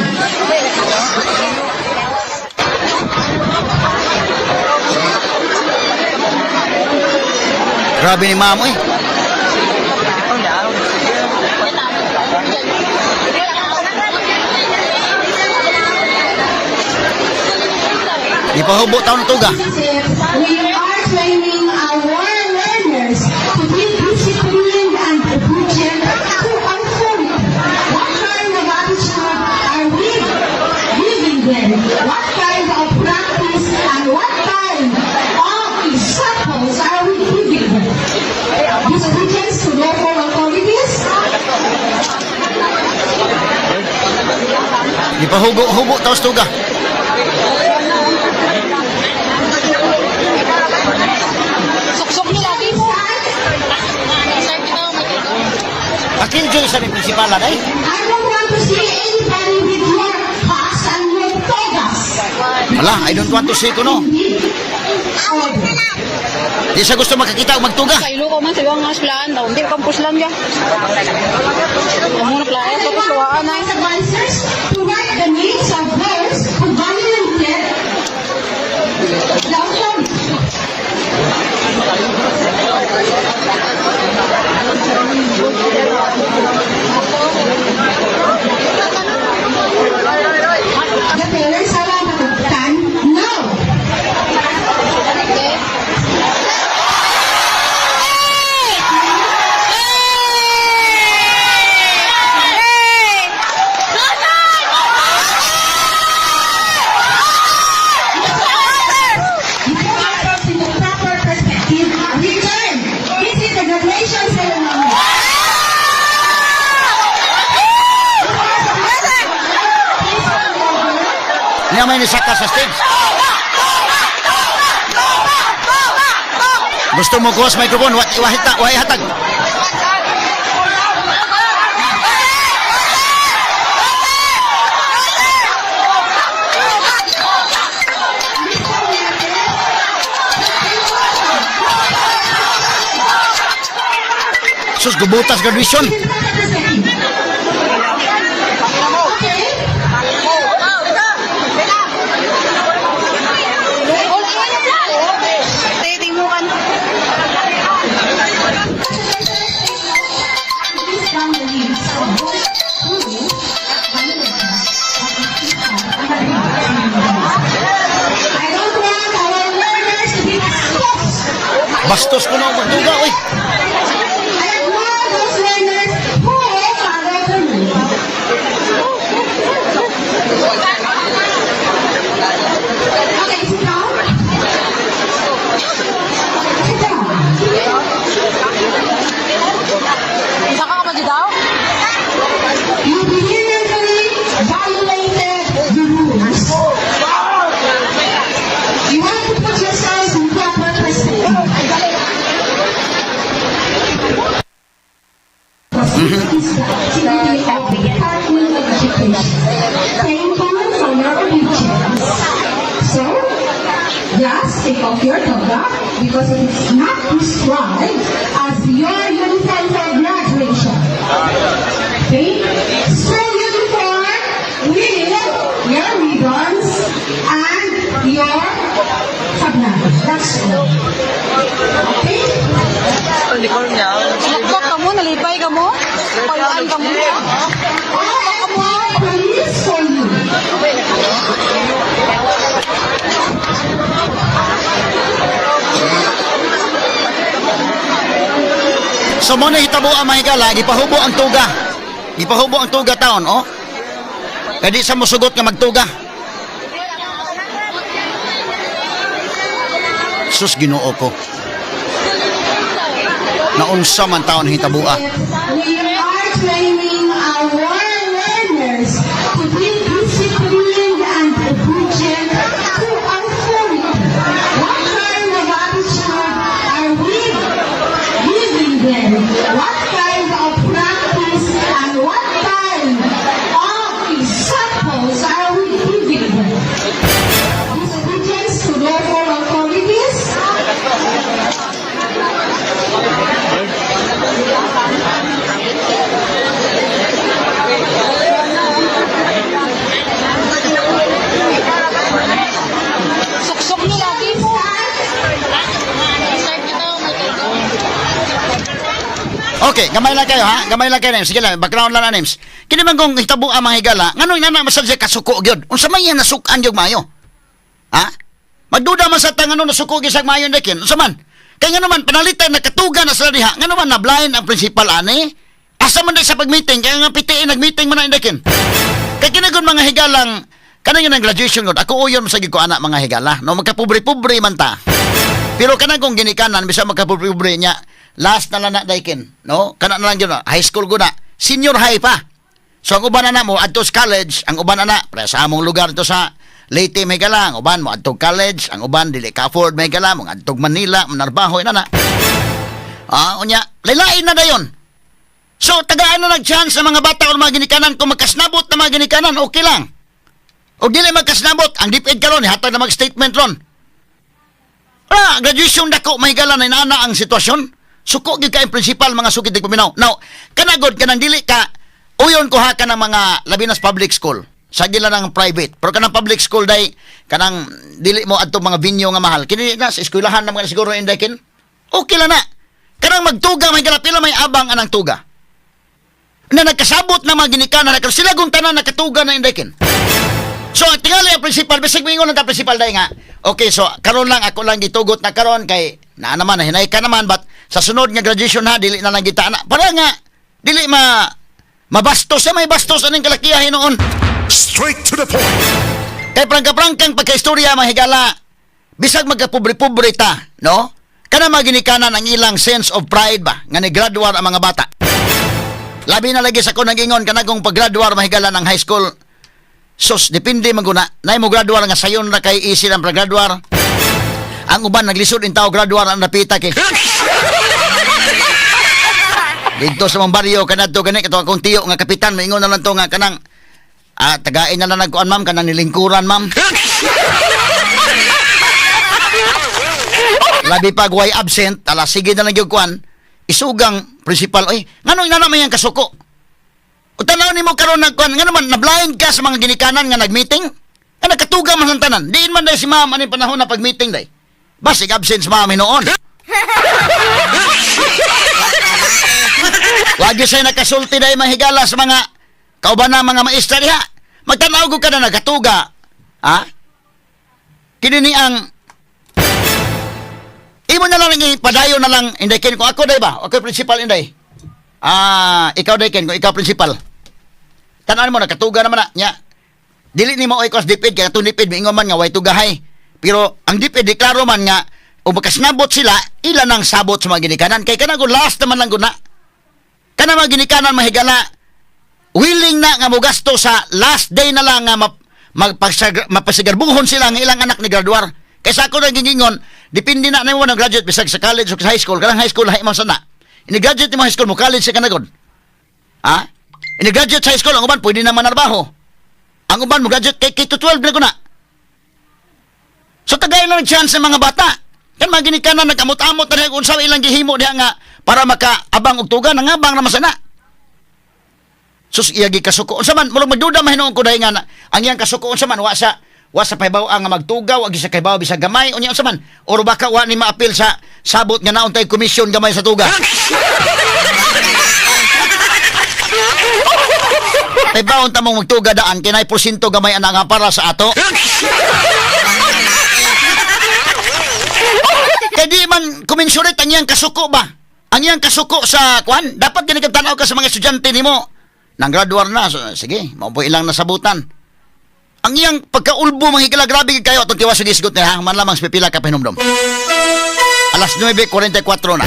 Grabe ni ma'am eh. Gipahubo taon ang tuga. We are training our learners to be disciplined and obedient to authority. What kind of attitude are we giving them? What kind of practice and what kind of examples are we giving them? Disobedience to lawful authorities? Gipahubo-hubo taos tuga. Suksok ni lagi mo. Pakiljoy sa ni principal ay. I don't want to see anybody with your hats and your togas. Ala, I don't want to see ko, no. Di sa gusto makakita og magtuga. Sa ilo ko man sila nga eskwelahan daw. Hindi campus lang ya. Amo na playa tapos luwaan ay. Advisors to write the names of those who violated the authority. The parents are matugtan now. You put yourselves in the proper perspective. Return. This is the graduation ceremony. Niya may nisaka sa stage. Gusto mo kuha sa microphone? Wahita, wahi hatag. Sus, gubutas graduation. In proper perspective. Okay? Titingukan. Please down the names of those who violated. I don't want our learners to be exposed. Bastos ko na magduga, oy. I admire those learners who follow the rules. Okay, sit down. Sit down. Saka ka ba di daw? You vehemently violated the rules. You have to put yourselves in proper perspective. This is the activity of the Department of Education. Thank you for your obedience. So, just take off your toga because it is not prescribed as your uniform for graduation. Okay? School uniform with your ribbons and your tabla. That's all. Okay? Sumakbak ka mo, nalipay ka mo. Paluan ka mo. I am police for you. So mo na hitabo ang mga higala, gipahubo ang tuga. Gipahubo ang tuga taon, oh. Kaya di sa musugot nga magtuga. Sus, Ginoo ko. Naunsa man taon hitaboa. We are training our learners to be disciplined and obedient to authority. What kind of attitude are we giving them? What kind of practice and what kind of examples are we giving them? Disobedience to lawful authorities. Suksok niyo lagi mo. Okay, gamay lang kayo ha. Gamay lang kayo, names. Sige lang, background lang na names. Kini man kung hitabo ang mga higala, nganong nana masad siya kasuko gyud. Unsa man yan nasukan gyud maayo? Ha? Magduda man sa tanga nung nasuko gyud sa maayo dekin. Unsa man? Kay ngano man panalitan nakatuga na sila diha. Ngano man na blind ang principal ani? Asa man di sa pag-meeting kaya nga PTA nag-meeting man na indekin. Kay kini gud mga higalang kanang yun ang graduation gud. Ako uyon sa gid ko ana mga higala. No magkapobre-pobre man ta. Pero kanang kung ginikanan bisa magkapobre-pobre niya, last na lang na daikin, no? Kana na lang yun, high school ko na, senior high pa. So ang uban na na mo adto sa college, ang uban na na pre sa among lugar to sa Leyte may gala, ang uban mo adto college, ang uban dili ka afford may gala, mo adto Manila, manarbaho ina na. Ah, unya, lailain na dayon. So tagaan na nag-chance sa mga bata o mga ginikanan kung magkasnabot na mga ginikanan, okay lang. O dili magkasnabot, ang DepEd karon hatag na mag-statement ron. Ah, graduation dako mahigala na inaana ang sitwasyon. Suko gyud kay principal, mga sukid paminaw. Now, kanagod kanang dili ka uyon ko ha kanang mga labi na sa public school. Sa dila ng private. Pero kanang public school day kanang dili mo adto mga venue nga mahal. Kini na sa eskwelahan na mga siguro inday kin. Okay lang na. Kanang magtuga may pila may abang anang tuga. Na nagkasabot na mga ginikanan na sila kung tanan nakatuga na inday kin. So, ang tingali ang principal, bisag mingon ang principal dahil nga, okay, so, karon lang, ako lang gitugot na karon kay, na naman, hinay ka naman, but sa sunod nga graduation ha, dili na lang kita, na, para nga, dili ma, mabastos siya, may bastos aning kalakiya hinuon. Straight to the point. Kay prangka-prangkang pagkaistorya, mahigala, bisag magkapobre-pobre ta, no? Kana maginikanan ang ilang sense of pride ba, nga ni-graduar ang mga bata. Labi na lagi sa ko nagingon, kanagong pag-graduar, mahigala ng high school, sus, depende man guna. Nay mo graduar nga sayon ra kay easy lang graduar. Ang uban naglisod in tao graduar ang napita kay. Dito sa mong baryo kanadto gani kato akong tiyo nga kapitan maingon na lang to nga kanang tagain na lang nagkuan, ma'am, kanang nilingkuran, ma'am. Labi pag way absent, ala sige na lang gyud kuan. Isugang principal oy, ngano ingana man yang kasuko? O tanaw nimo karon nagkuan nga naman na blind ka sa mga ginikanan nga nagmeeting? Nga nagkatuga man ang tanan. Diin man day si ma'am aning panahon na pag-meeting day. Basig absent si ma'am hinuon. Wag gyud say nakasulti day mahigala sa mga kauban na mga maestra diha. Magtanaw ko ka na nagkatuga. Ha? Kini ni ang imo na lang ipadayon na lang inday ken kung ako day ba? Ako principal inday. Ah, ikaw day ken kung ikaw principal. Tanan mo nagkatuga naman na nya. Dili nimo oy kos DepEd kay atong DepEd miingon man nga way tugahay. Pero ang DepEd deklaro man nga o makasnabot sila ila nang sabot sa mga ginikanan kay kanang last naman lang guna. Kana mga ginikanan mahigala willing na nga mogasto sa last day na lang nga mapasigarbuhon sila nga ilang anak ni graduar. Kaysa ako nagingingon, depende na nimo ng graduate bisag sa college o sa high school. Kanang high school lahi man sana. Ini graduate nimo high school mo college sa kanagod. Ha? Ini graduate sa high school ang uban pwede na manarbaho. Ang uban mo graduate kay K to 12 na ko na. So tagay na ng chance sa mga bata. Kan mga ginikanan nag-amot-amot na unsa ilang gihimo diha nga para makaabang og tuga nangabang na masana. Sus iya gi kasuko. Unsa man murag magduda man hinuon ko dahil nga na, ang iyang kasuko unsa man wa sa pahibaw nga magtuga wa gi sa kahibaw bisag gamay unya unsa man or baka wa ni maapil sa sabot nga naon tay komisyon gamay sa tuga. Pahibaw ta mong magtuga daan kinay porsyento gamay ana nga para sa ato. Kay di man commensurate ang iyang kasuko ba? Ang iyang kasuko sa kuan, dapat gani kag tan-aw ka sa mga estudyante nimo. Nang graduar na, so, sige, mao po ilang nasabutan. Ang iyang pagkaulbo mga higala, grabe kayo atong tiwas sa gisgot nila, man lamang sa pipila ka pahinumdom. Alas 9:44 na.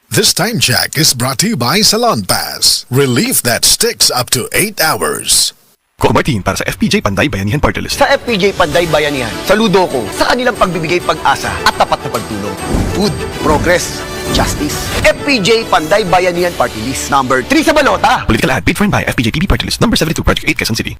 This time check is brought to you by Salon Pass. Relief that sticks up to 8 hours. Coco Martin para sa FPJ Panday Bayanihan Party List. Sa FPJ Panday Bayanihan, saludo ko sa kanilang pagbibigay pag-asa at tapat na pagtulong. Food, Progress, Justice. FPJ Panday Bayanihan Party List. Number 3 sa balota. Political ad paid for and by FPJ PB Party List number 72 Project 8, Quezon City.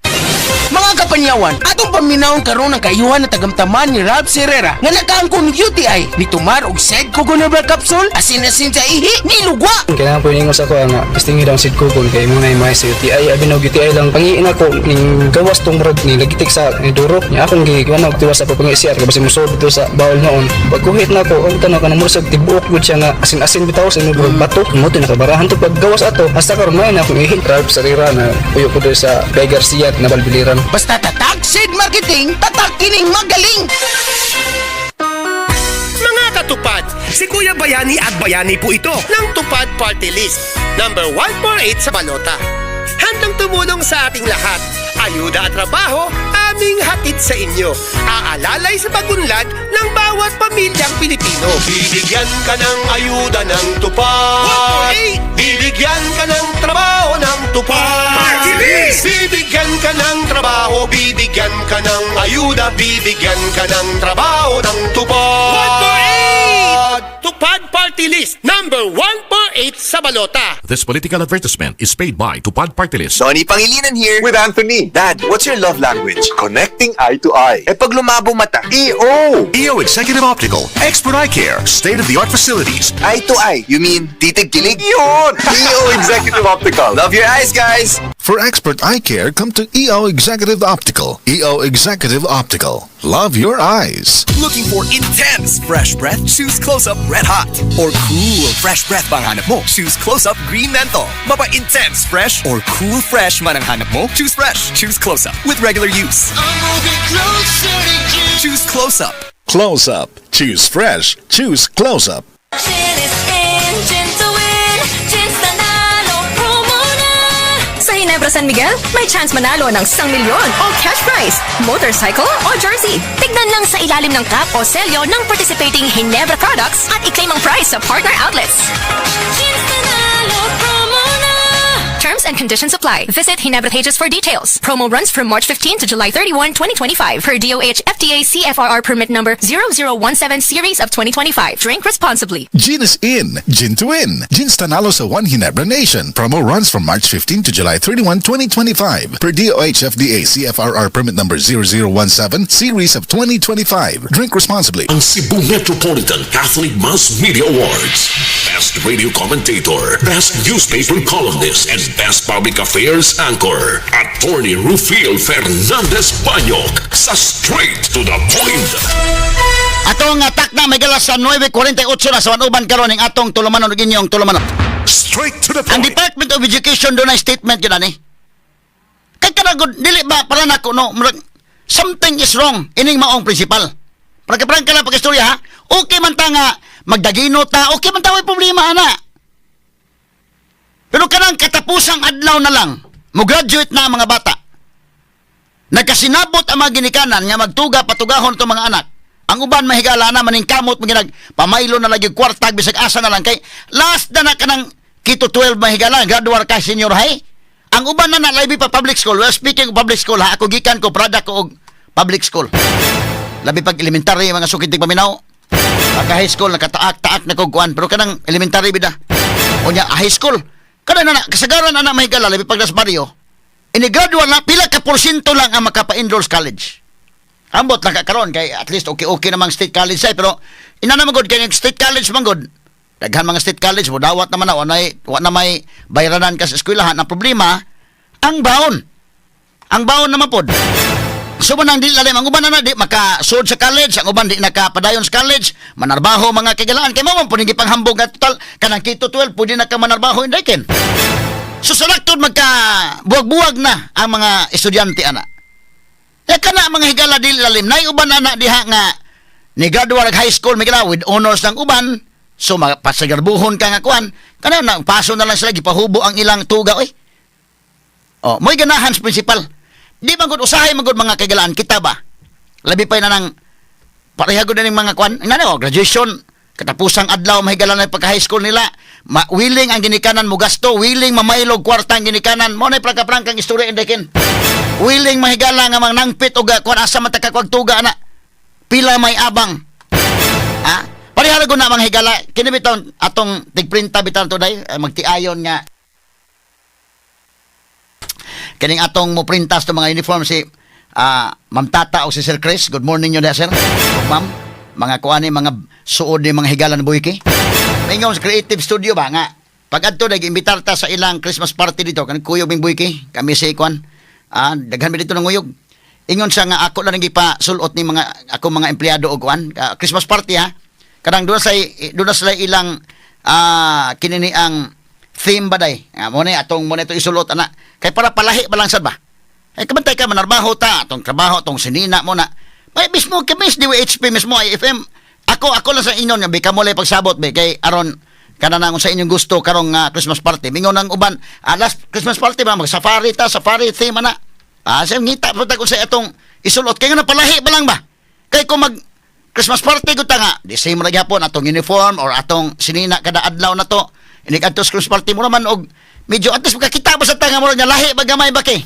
Mga kapanyawan, atong paminawon karon ang kaayuhan na tagamtaman ni Ralph Herrera nga nakaangkon og UTI ni tumar og Sed Kugon Herbal Capsule, asin-asin sa ihi ni lugwa. Kailangan po ingon sa ako nga pistingi daw Sid Kugon kay mo na may sa UTI abi na UTI lang pangiin ako ning gawas tong murag ni lagitik sa ni duro nya akong gi kuan og tiwas ako pang CR kay basi musod dito sa bawol noon pagkuhit na ako ang tanaw kanang murag tibuok gud siya nga asin-asin bitaw sa murag bato mo to nakabarahan to paggawas ato hasta karon may na akong ihi. Ralph Sarira na puyo ko diri sa Bay Garcia na Balbiliran. Basta tatak Sid Marketing, tatak kining magaling. Mga katupad, si Kuya Bayani at Bayani po ito ng Tupad Party List, number 148 sa balota. Handang tumulong sa ating lahat. Ayuda at trabaho, aming hatid sa inyo. Aalalay sa pagunlad ng bawat pamilyang Pilipino. Bibigyan ka ng ayuda ng Tupad. 148! Bibigyan ka ng trabaho ng Tupad. Party List! Bibigyan ka ng trabaho, bibigyan ka ng ayuda, bibigyan ka ng trabaho ng Tupad. 148! Tupad Party List number 148 sa balota. This political advertisement is paid by Tupad Party List. Donny Pangilinan here. With Anthony. Dad, what's your love language? Connecting eye to eye. Eh pag lumabo mata. EO! EO Executive Optical, Expert Eye Care, state-of-the-art facilities. Eye to eye. You mean titig kilig? Yun! EO Executive Optical. Love your eyes, guys! For expert eye care, come to EO Executive Optical. EO Executive Optical. Love your eyes. Looking for intense fresh breath? Choose Close Up Red Hot. Or cool fresh breath bang hanap mo? Choose Close Up Green Menthol. Mapa intense fresh or cool fresh man ang hanap mo? Choose fresh. Choose Close Up with regular use. Choose Close Up. Close Up. Choose fresh. Choose Close Up. Gin is in, gin to win, Gin's Nanalo, promo na! Sa Ginebra San Miguel, may chance manalo ng 1 milyon o cash prize, motorcycle o jersey. Tignan lang sa ilalim ng cap o selyo ng participating Ginebra products at i-claim ang prize sa partner outlets. Gin's Nanalo, promo na! Terms and conditions apply. Visit Ginebra pages for details. Promo runs from March 15 to July 31, 2025 per DOH FDA CFRR permit number 0017 series of 2025. Drink responsibly. Gin is in. Gin to win. Gin's Tanalo sa One Ginebra Nation. Promo runs from March 15 to July 31, 2025. Per DOH FDA CFRR permit number 0017 series of 2025. Drink responsibly. Ang Cebu Metropolitan Catholic Mass Media Awards. Best Radio Commentator, Best Newspaper Columnist, and Best Public Affairs Anchor. Attorney Rufil Fernandez Banyok sa Straight to the Point. Atong takna may galas sa 9:48 na sa uban karon ning atong tulumanon ug inyong tulumanon. Straight to the Ang point. Department of Education dunay statement yun ani. Kay kanagod dili ba para nako, no, murag, something is wrong ining maong principal. Para ka ka lang pag-istorya ha. Okay man ta nga magdagino ta, okay man ta, way problema ana. Pero kanang katapusang adlaw na lang, mo graduate na ang mga bata. Nagkasinabot ang mga ginikanan nga magtuga patugahon itong mga anak. Ang uban mahigala na maningkamot maginag pamaylo na lagi kwarta bisag asa na lang kay last na na kanang K-12 mahigala, graduate ka senior high. Ang uban na na labi pa public school. Well, speaking of public school ha, ako gikan ko product ko og public school. Labi pag elementary, mga sukit paminaw. Pagka high school nakataak-taak na kog kuan, pero kanang elementary bida. Unya high school kana na, kasagaran na na mahigala, labi pag nas baryo. Ini-graduate na, pila ka porsyento lang ang makapa-enroll sa college. Ambot lang ka karon kay at least okay-okay namang state college ay, pero ina na magod kay ang state college man gud. Daghan mga state college mo dawat naman na wa na may bayranan ka sa eskwelahan. Ang problema ang baon. Ang baon naman pod. So man ang di lalim, ang uban na na di makasud sa college, ang uban di nakapadayon sa college, manarbaho, mga kagalaan kay mao man pud panghambog nga total kanang K-12 pwede na ka manarbaho inday ken. So sa laktod magka buwag-buwag na ang mga estudyante ana. Ya kana mga higala di lalim nay uban ana diha nga ni graduate high school may with honors ng uban, so mapasagarbuhon ka nga kuan kana na paso na lang sila, gipahubo ang ilang tuga oy. Oh, mo'y ganahan sa principal. Di man gud usahay man gud, mga kagalaan, kita ba? Labi pa na nang pareha gud na ning mga kuan. Ingana oh, graduation katapusang adlaw mahigala na pagka high school nila. Ma willing ang ginikanan mo gasto, willing mamaylog kwarta ang ginikanan. Mo na prangka-prangkang istorya indekin. Willing mahigala nga mang nangpit og kuan asa man ta kakuag tuga ana. Pila may abang. Ha? Pareha ra gud na mga higala kini bitaw atong tigprinta bitaw to day eh, magtiayon nga kining atong mo printas to mga uniform si Ma'am Tata o si Sir Chris. Good morning nyo sir. O, ma'am, mga kuani mga suod ni mga higala ng buhiki. Mingon sa Creative Studio ba nga. Pag adto nag-imbitar ta sa ilang Christmas party dito kan kuyog ming buhiki kami si kuan. Daghan mi dito ng uyog. Ingon siya nga ako lang gipa sulot ni mga ako mga empleyado og kuan Christmas party ha. Kanang doon sa ilang kinini ang theme ba day. Mo na atong mo na ito isulot ana. Kay para palahi ba lang sad ba? Eh kabantay ka manarbaho ta atong trabaho atong sinina mo na. May mismo kami sa DWHP mismo IFM. Ako lang sa inyon nga bika mo lay pagsabot be kay aron kana na sa inyong gusto karong Christmas party. Mingon ang uban, last Christmas party ba mag safari ta, safari theme ana. Sa ngita po ta kung sa atong isulot kay nga palahi ba lang ba? Kay kung mag Christmas party gud ta nga, di same ra gyapon atong uniform or atong sinina kada adlaw na to. Inig adto sa Christmas party mo naman og medyo at least makakita ba sa tanga mo nga lahi ba gamay ba kay?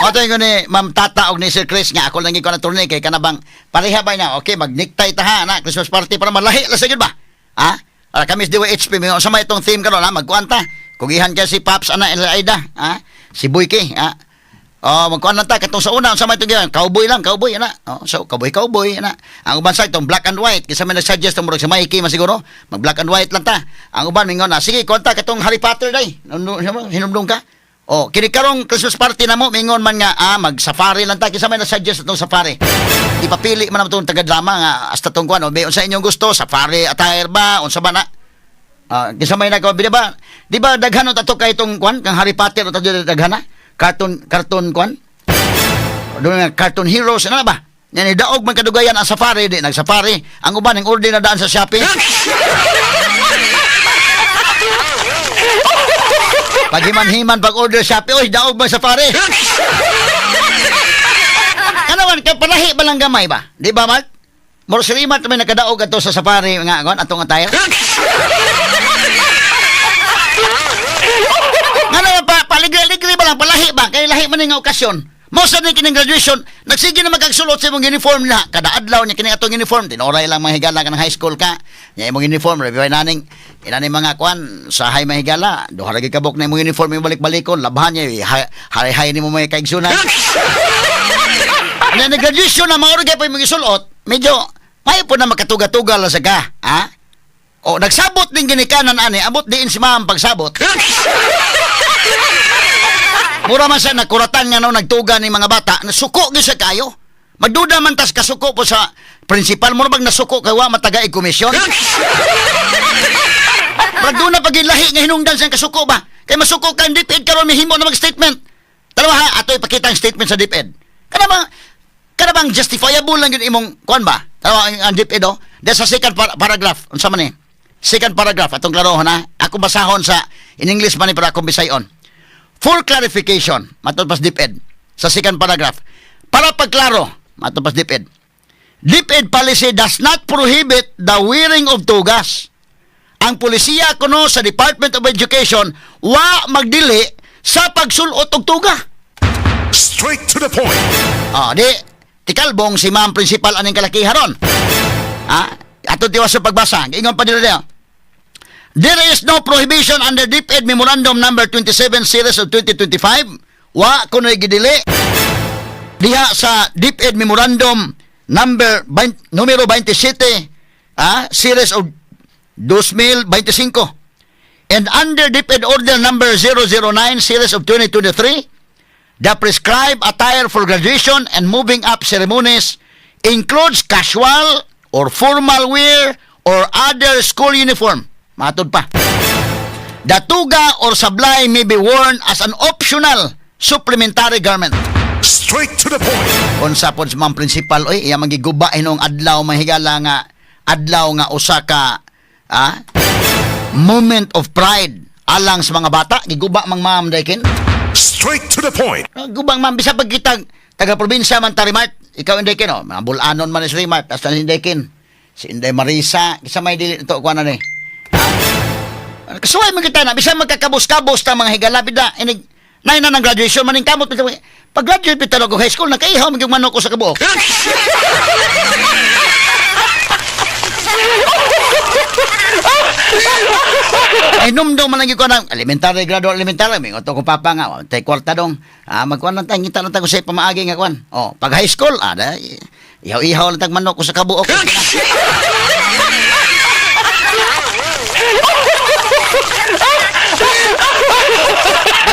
Mo to ni Ma'am Tata og ni Sir Chris nga ako lang ko na turne kay kanabang pareha ba na, okay, mag necktie ta ha na Christmas party para malahi la sa gyud ba? Ha? Ara kami sa DYHP may unsa may itong theme karon ha, magkuan ta. Kugihan kay si Paps ana Aida, ha? Si Boyke, ha? Oh, magkuan lang ta katong sa una unsa may itong giyan? Cowboy lang, cowboy ana. Oh, so cowboy cowboy ana. Ang uban sa itong black and white kinsa may nag-suggest tong murag si Mikey man siguro, mag black and white lang ta. Ang uban mingon na, sige kuan ta katong Harry Potter day. Hinumdum ka? Oh, kini karong Christmas party na mo mingon man nga mag safari lang ta, kinsa may nag-suggest atong safari. Ipapili man naman tong taga-drama nga hasta tong kuan, oh, unsa inyong gusto, safari attire ba, unsa ba na? Ah, kinsa may nagawa di ba? Di ba daghan ato kay itong kuan kang Harry Potter ato daghan na? Cartoon cartoon kuan? Doon nga cartoon heroes ano ba? Yan daog man kadugayan ang safari di nag-safari. Ang uban ang order na daan sa Shopee. Paghiman-himan pag order Shopee, oy daog man safari. Kanawan ka palahi ba lang gamay ba? Di ba Mark? Moro si Rimat may nakadaog ato sa safari nga kuan atong attire. Nga naman pa, paligri-ligri ba lang, palahi ba? Kay lahi man nga okasyon. Mo sa ni kining graduation, nagsige na magkagsulot sa imong uniform na. Kada adlaw niya kini atong uniform, tinoray lang mga higala ka ng high school ka. Nya imong uniform, review naning inani mga kuan sa high mga higala, duha ra gyud kabuk na imong uniform imong balik-balikon, labhan niya, hay-hay nimo mga kaigsunan. Nya ni graduation na mao ra gyud pa imong isulot, medyo may po na makatuga-tuga la sa ka, ha? O nagsabot din ginikanan ani, abot diin si ma'am pagsabot. Mura man siya nakuratan nga no nagtuga ni mga bata, nasuko gyud siya kayo. Magduda man tas kasuko po sa principal, mura bag nasuko kay wa matagaig komisyon. Murag doon na pagilahi nga hinungdan siyang kasuko ba? Kay masuko ka ang DepEd karon mihimo na mag-statement. Tanawa ha, ato ipakita ang statement sa DepEd. Kana bang justifiable lang yun imong kuan ba? Tanawa ang DepEd oh. Dahil sa second paragraph, unsa man ni? Second paragraph atong klarohon ha. Ako basahon sa in English man ni para akong bisayon. For clarification, matod pas DepEd sa second paragraph. Para pagklaro, matod pas DepEd. DepEd policy does not prohibit the wearing of togas. Ang polisiya kuno sa Department of Education wa magdili sa pagsulot og tuga. Straight to the point. Ah, di tikalbong si Ma'am Principal aning kalakiha ron. Ah, ato tiwas sa pagbasa. Ingon pa nila. There is no prohibition under DepEd Memorandum number 27 series of 2025. Wa kuno'y gidili diha sa DepEd Memorandum number 20, numero 27 series of 2025. And under DepEd Order number 009 series of 2023, the prescribed attire for graduation and moving up ceremonies includes casual or formal wear or other school uniform. Matod pa. The tuga or sablay may be worn as an optional supplementary garment. Straight to the point. Unsa pod si Ma'am Principal oy, iya magiguba hinong adlaw mahigala nga adlaw nga usa ka moment of pride alang sa mga bata, giguba mang ma'am daykin. Straight to the point. Gubang ma'am bisa pag kitang taga probinsya man ta Rimart, ikaw Inday Ken, oh, mga bulanon man si Rimart, hasta si Inday Ken. Si Inday Marisa, kisa may dili to kuan na ni. Kasuway man kita na, bisan magkakabos-kabos ta mga higala bida inig nay na ng graduation maning kamot pag graduate bitaw og high school nakaihaw man gyud manok ko sa kabuok. Ay numdum man lang gyud ko ng elementary, graduate elementary, may ko papa nga, tay kwarta dong. Magkuan lang tayo, ngita lang tayo sa pamaagi nga kuan. Oh, pag high school, da, ihaw-ihaw lang tag manok ko sa kabuok.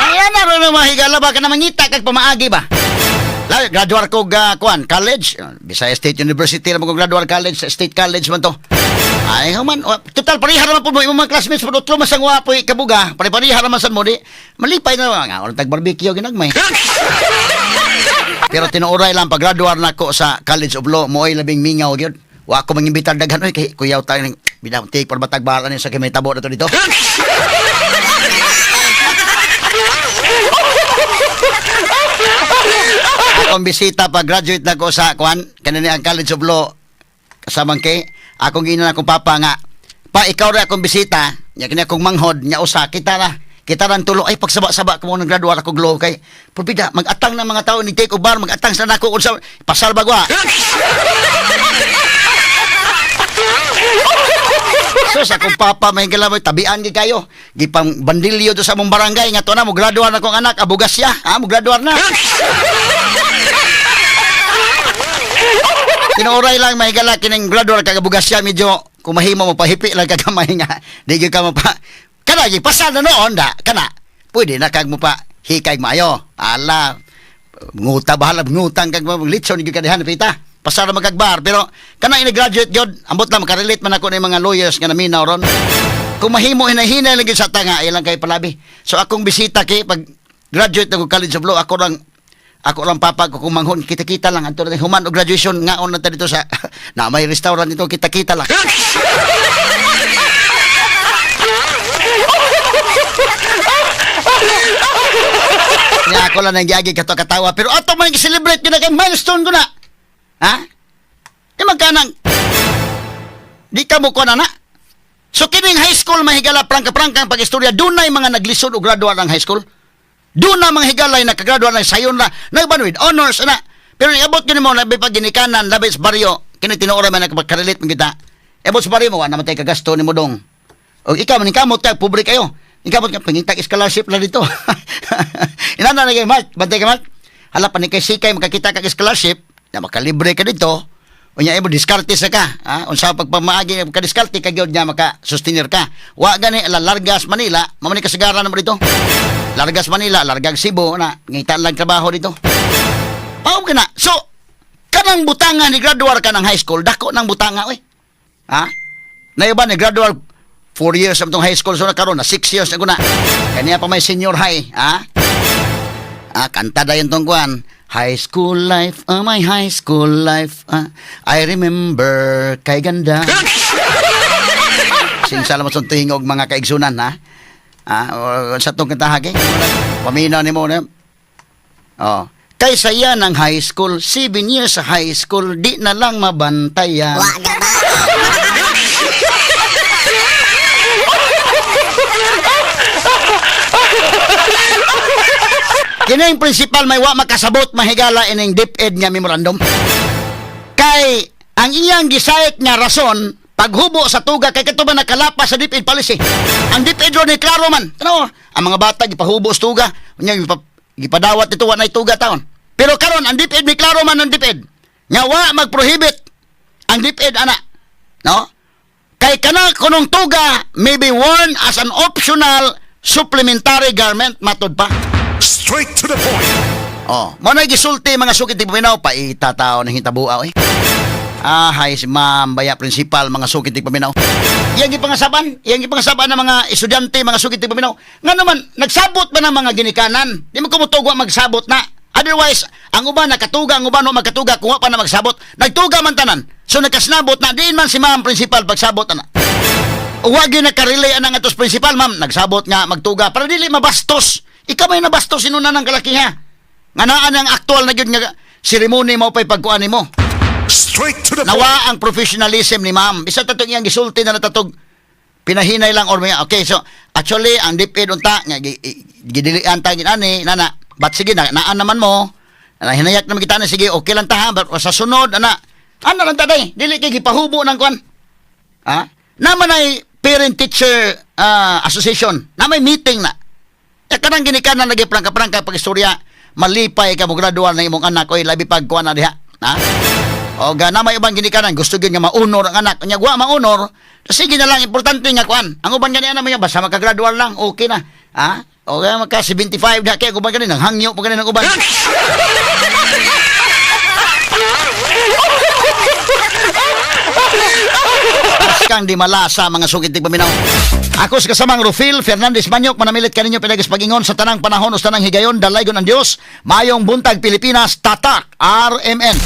Ayan na ron mga higala ba ka na mangita kag pamaagi ba? Graduate ko kuan college, Visayas State University na mo graduate college, State College man to. Ay man, total pareha naman po mo imong mga classmates po otro man sang wapoy kabuga, pare-pareha naman sad mo di. Malipay na nga ulang tag barbecue ginagmay. Pero tinuoray lang pag graduate na ko sa College of Law, mo'y labing mingaw gyud. Wa ko mangimbitar daghan oy kay kuyaw tayo ning bidaw take por batag bala ni sa kay may tabo na to dito. Akong bisita pag graduate na ko sa kuan kanini ang College of Law kasamang kay akong giingnan akong papa nga pa ikaw ra akong bisita nya kini akong manghod nya usa kita ra Kita ran tulo ay pagsaba-saba ko mo nang graduar ako glow kay purbida mag-atang ng mga tao ni take bar mag-atang sa nako unsa pasal bagwa. So sa akong papa may galaboy tabian gid kayo. Gipang bandilyo to sa among barangay nga to na mo graduar na akong anak abugasya, ha mo graduar na. Tinuoray lang may gala kining graduar kag abugasya medyo kumahimo mo pahipi lang kag kamay nga di gyud ka mapa kana gi pasal na noon da kana pwede na kag mo pa hikay maayo ala nguta bahala ngutang kag litson gyud ka diha pita pasal na magkagbar pero kana ini graduate gyud ambot lang makarelate man ako ni mga lawyers nga naminaw ron kung mahimo hinahinay lang gyud sa tanga ay lang kay palabi. So akong bisita kay pag graduate na ko College of Law ako lang papa ko kumanghon kita-kita lang anto na human og graduation ngaon na ta dito sa na may restaurant dito kita-kita lang. Nga ako lang nangyagi kato katawa pero ato man celebrate gyud na kay milestone ko na. Ha? Di magkanang di ka mo ko na na. So kining high school mahigala prangka-prangka ang pag-istorya dunay mga naglisod og graduate ang high school. Doon na mga higalay nakagraduate ng sayon na nagban with honors na. Pero niabot gyud mo labi pag ginikanan labi sa baryo kini tinuora man nakakarelate man kita. Abot sa baryo mo wa naman tay kagasto nimo dong. Og ikaw man kamot ka pobre kayo. Ikamot ka pangitag scholarship na dito. Inana na kay Mark, bantay ka Mark. Hala pa ni kay sikay makakita kag scholarship na makalibre ka dito. Unya imo diskarte sa ka, ha? Unsa pagpamaagi ka diskarte ka gyud nya maka sustenir ka. Wa gani la Largas Manila, mao ni kasagaran mo dito. Largas Manila, Largag Cebu na ngita lang trabaho dito. Pao ka na. So kanang butanga ni graduar ka ng high school, dako ng butanga oy. Ha? Naiba ni graduar 4 years sa itong high school so na karon na 6 years na ko na. Kaniya pa may senior high, ha? Ah, kanta dayon tong kuan. High school life, oh my high school life. I remember kay ganda. Sinsala mo sa tingog mga kaigsunan, ha? Ah, sa tong kantahag eh. Paminaw nimo na. Oh. Kaysa yan ang high school, 7 years sa high school, di na lang mabantayan. Kining principal may wa makasabot mahigala ining DepEd nga memorandum. Kay ang iyang gisayt nga rason paghubo sa tuga kay kato ba nakalapas sa DepEd policy. Ang DepEd ro ni klaro man. Tanaw, ang mga bata gipahubo sa tuga, unya gipadawat dito wa nay tuga taon. Pero karon ang DepEd ni klaro man ang DepEd nga wa magprohibit ang DepEd ana. No? Kay kana kunong tuga may be worn as an optional supplementary garment matud pa. Straight to the point. Oh, mo na gisulti mga sukit ti paminaw paitatao ng hitabua oy. Ah, hay si ma'am baya principal mga sukit ti paminaw. Iyang gipangasaban, iyang gipangasaban ng mga estudyante mga sukit ti paminaw. Nga naman nagsabot ba ng mga ginikanan? Di mo kumutugwa magsabot na. Otherwise, ang uban nakatuga, ang uban wa magkatuga kung wa pa na magsabot. Nagtuga man tanan. So nagkasnabot na diin man si ma'am principal pagsabot ana. Wa gyud nakarelay anang atos principal ma'am, nagsabot nga magtuga para dili mabastos. Ikaw may nabastos inuna ng kalakiha. Nga naa ang aktual na gyud nga seremony mo pa'y pagkuan nimo. Straight to the point. Nawa ang professionalism ni ma'am. Bisa tatong iyang gisulti na natatog pinahinay lang or may okay so actually ang DepEd unta nga gidilian ta gid ani nana but sige na naan naman mo na hinayak naman kita na sige okay lang ta ha but sa sunod ana ana lang ta day dili kay gipahubo ng kuan. Ha? Naman ay parent teacher association na may meeting na. E kanang ginikanan lagi prangka-prangka pag istorya malipay ka mo graduar ng imong anak oy labi pag kuan na diha. Ha? O ga na may ubang ginikanan gusto gyud nga maunor ang anak unya wa maunor sige na lang importante nga kuan. Ang uban gani ana basta makagraduar lang okay na. Ha? O ga maka 75 diha kay uban gani nang hangyo pa gani ng uban. Kang di malasa mga sugit ti paminaw. Ako sa kasamang Rufil Fernandez Manyok manamilit kaninyo pinagis pagingon sa tanang panahon o sa tanang higayon dalaygon ang Dios. Mayong buntag Pilipinas, Tatak RMN.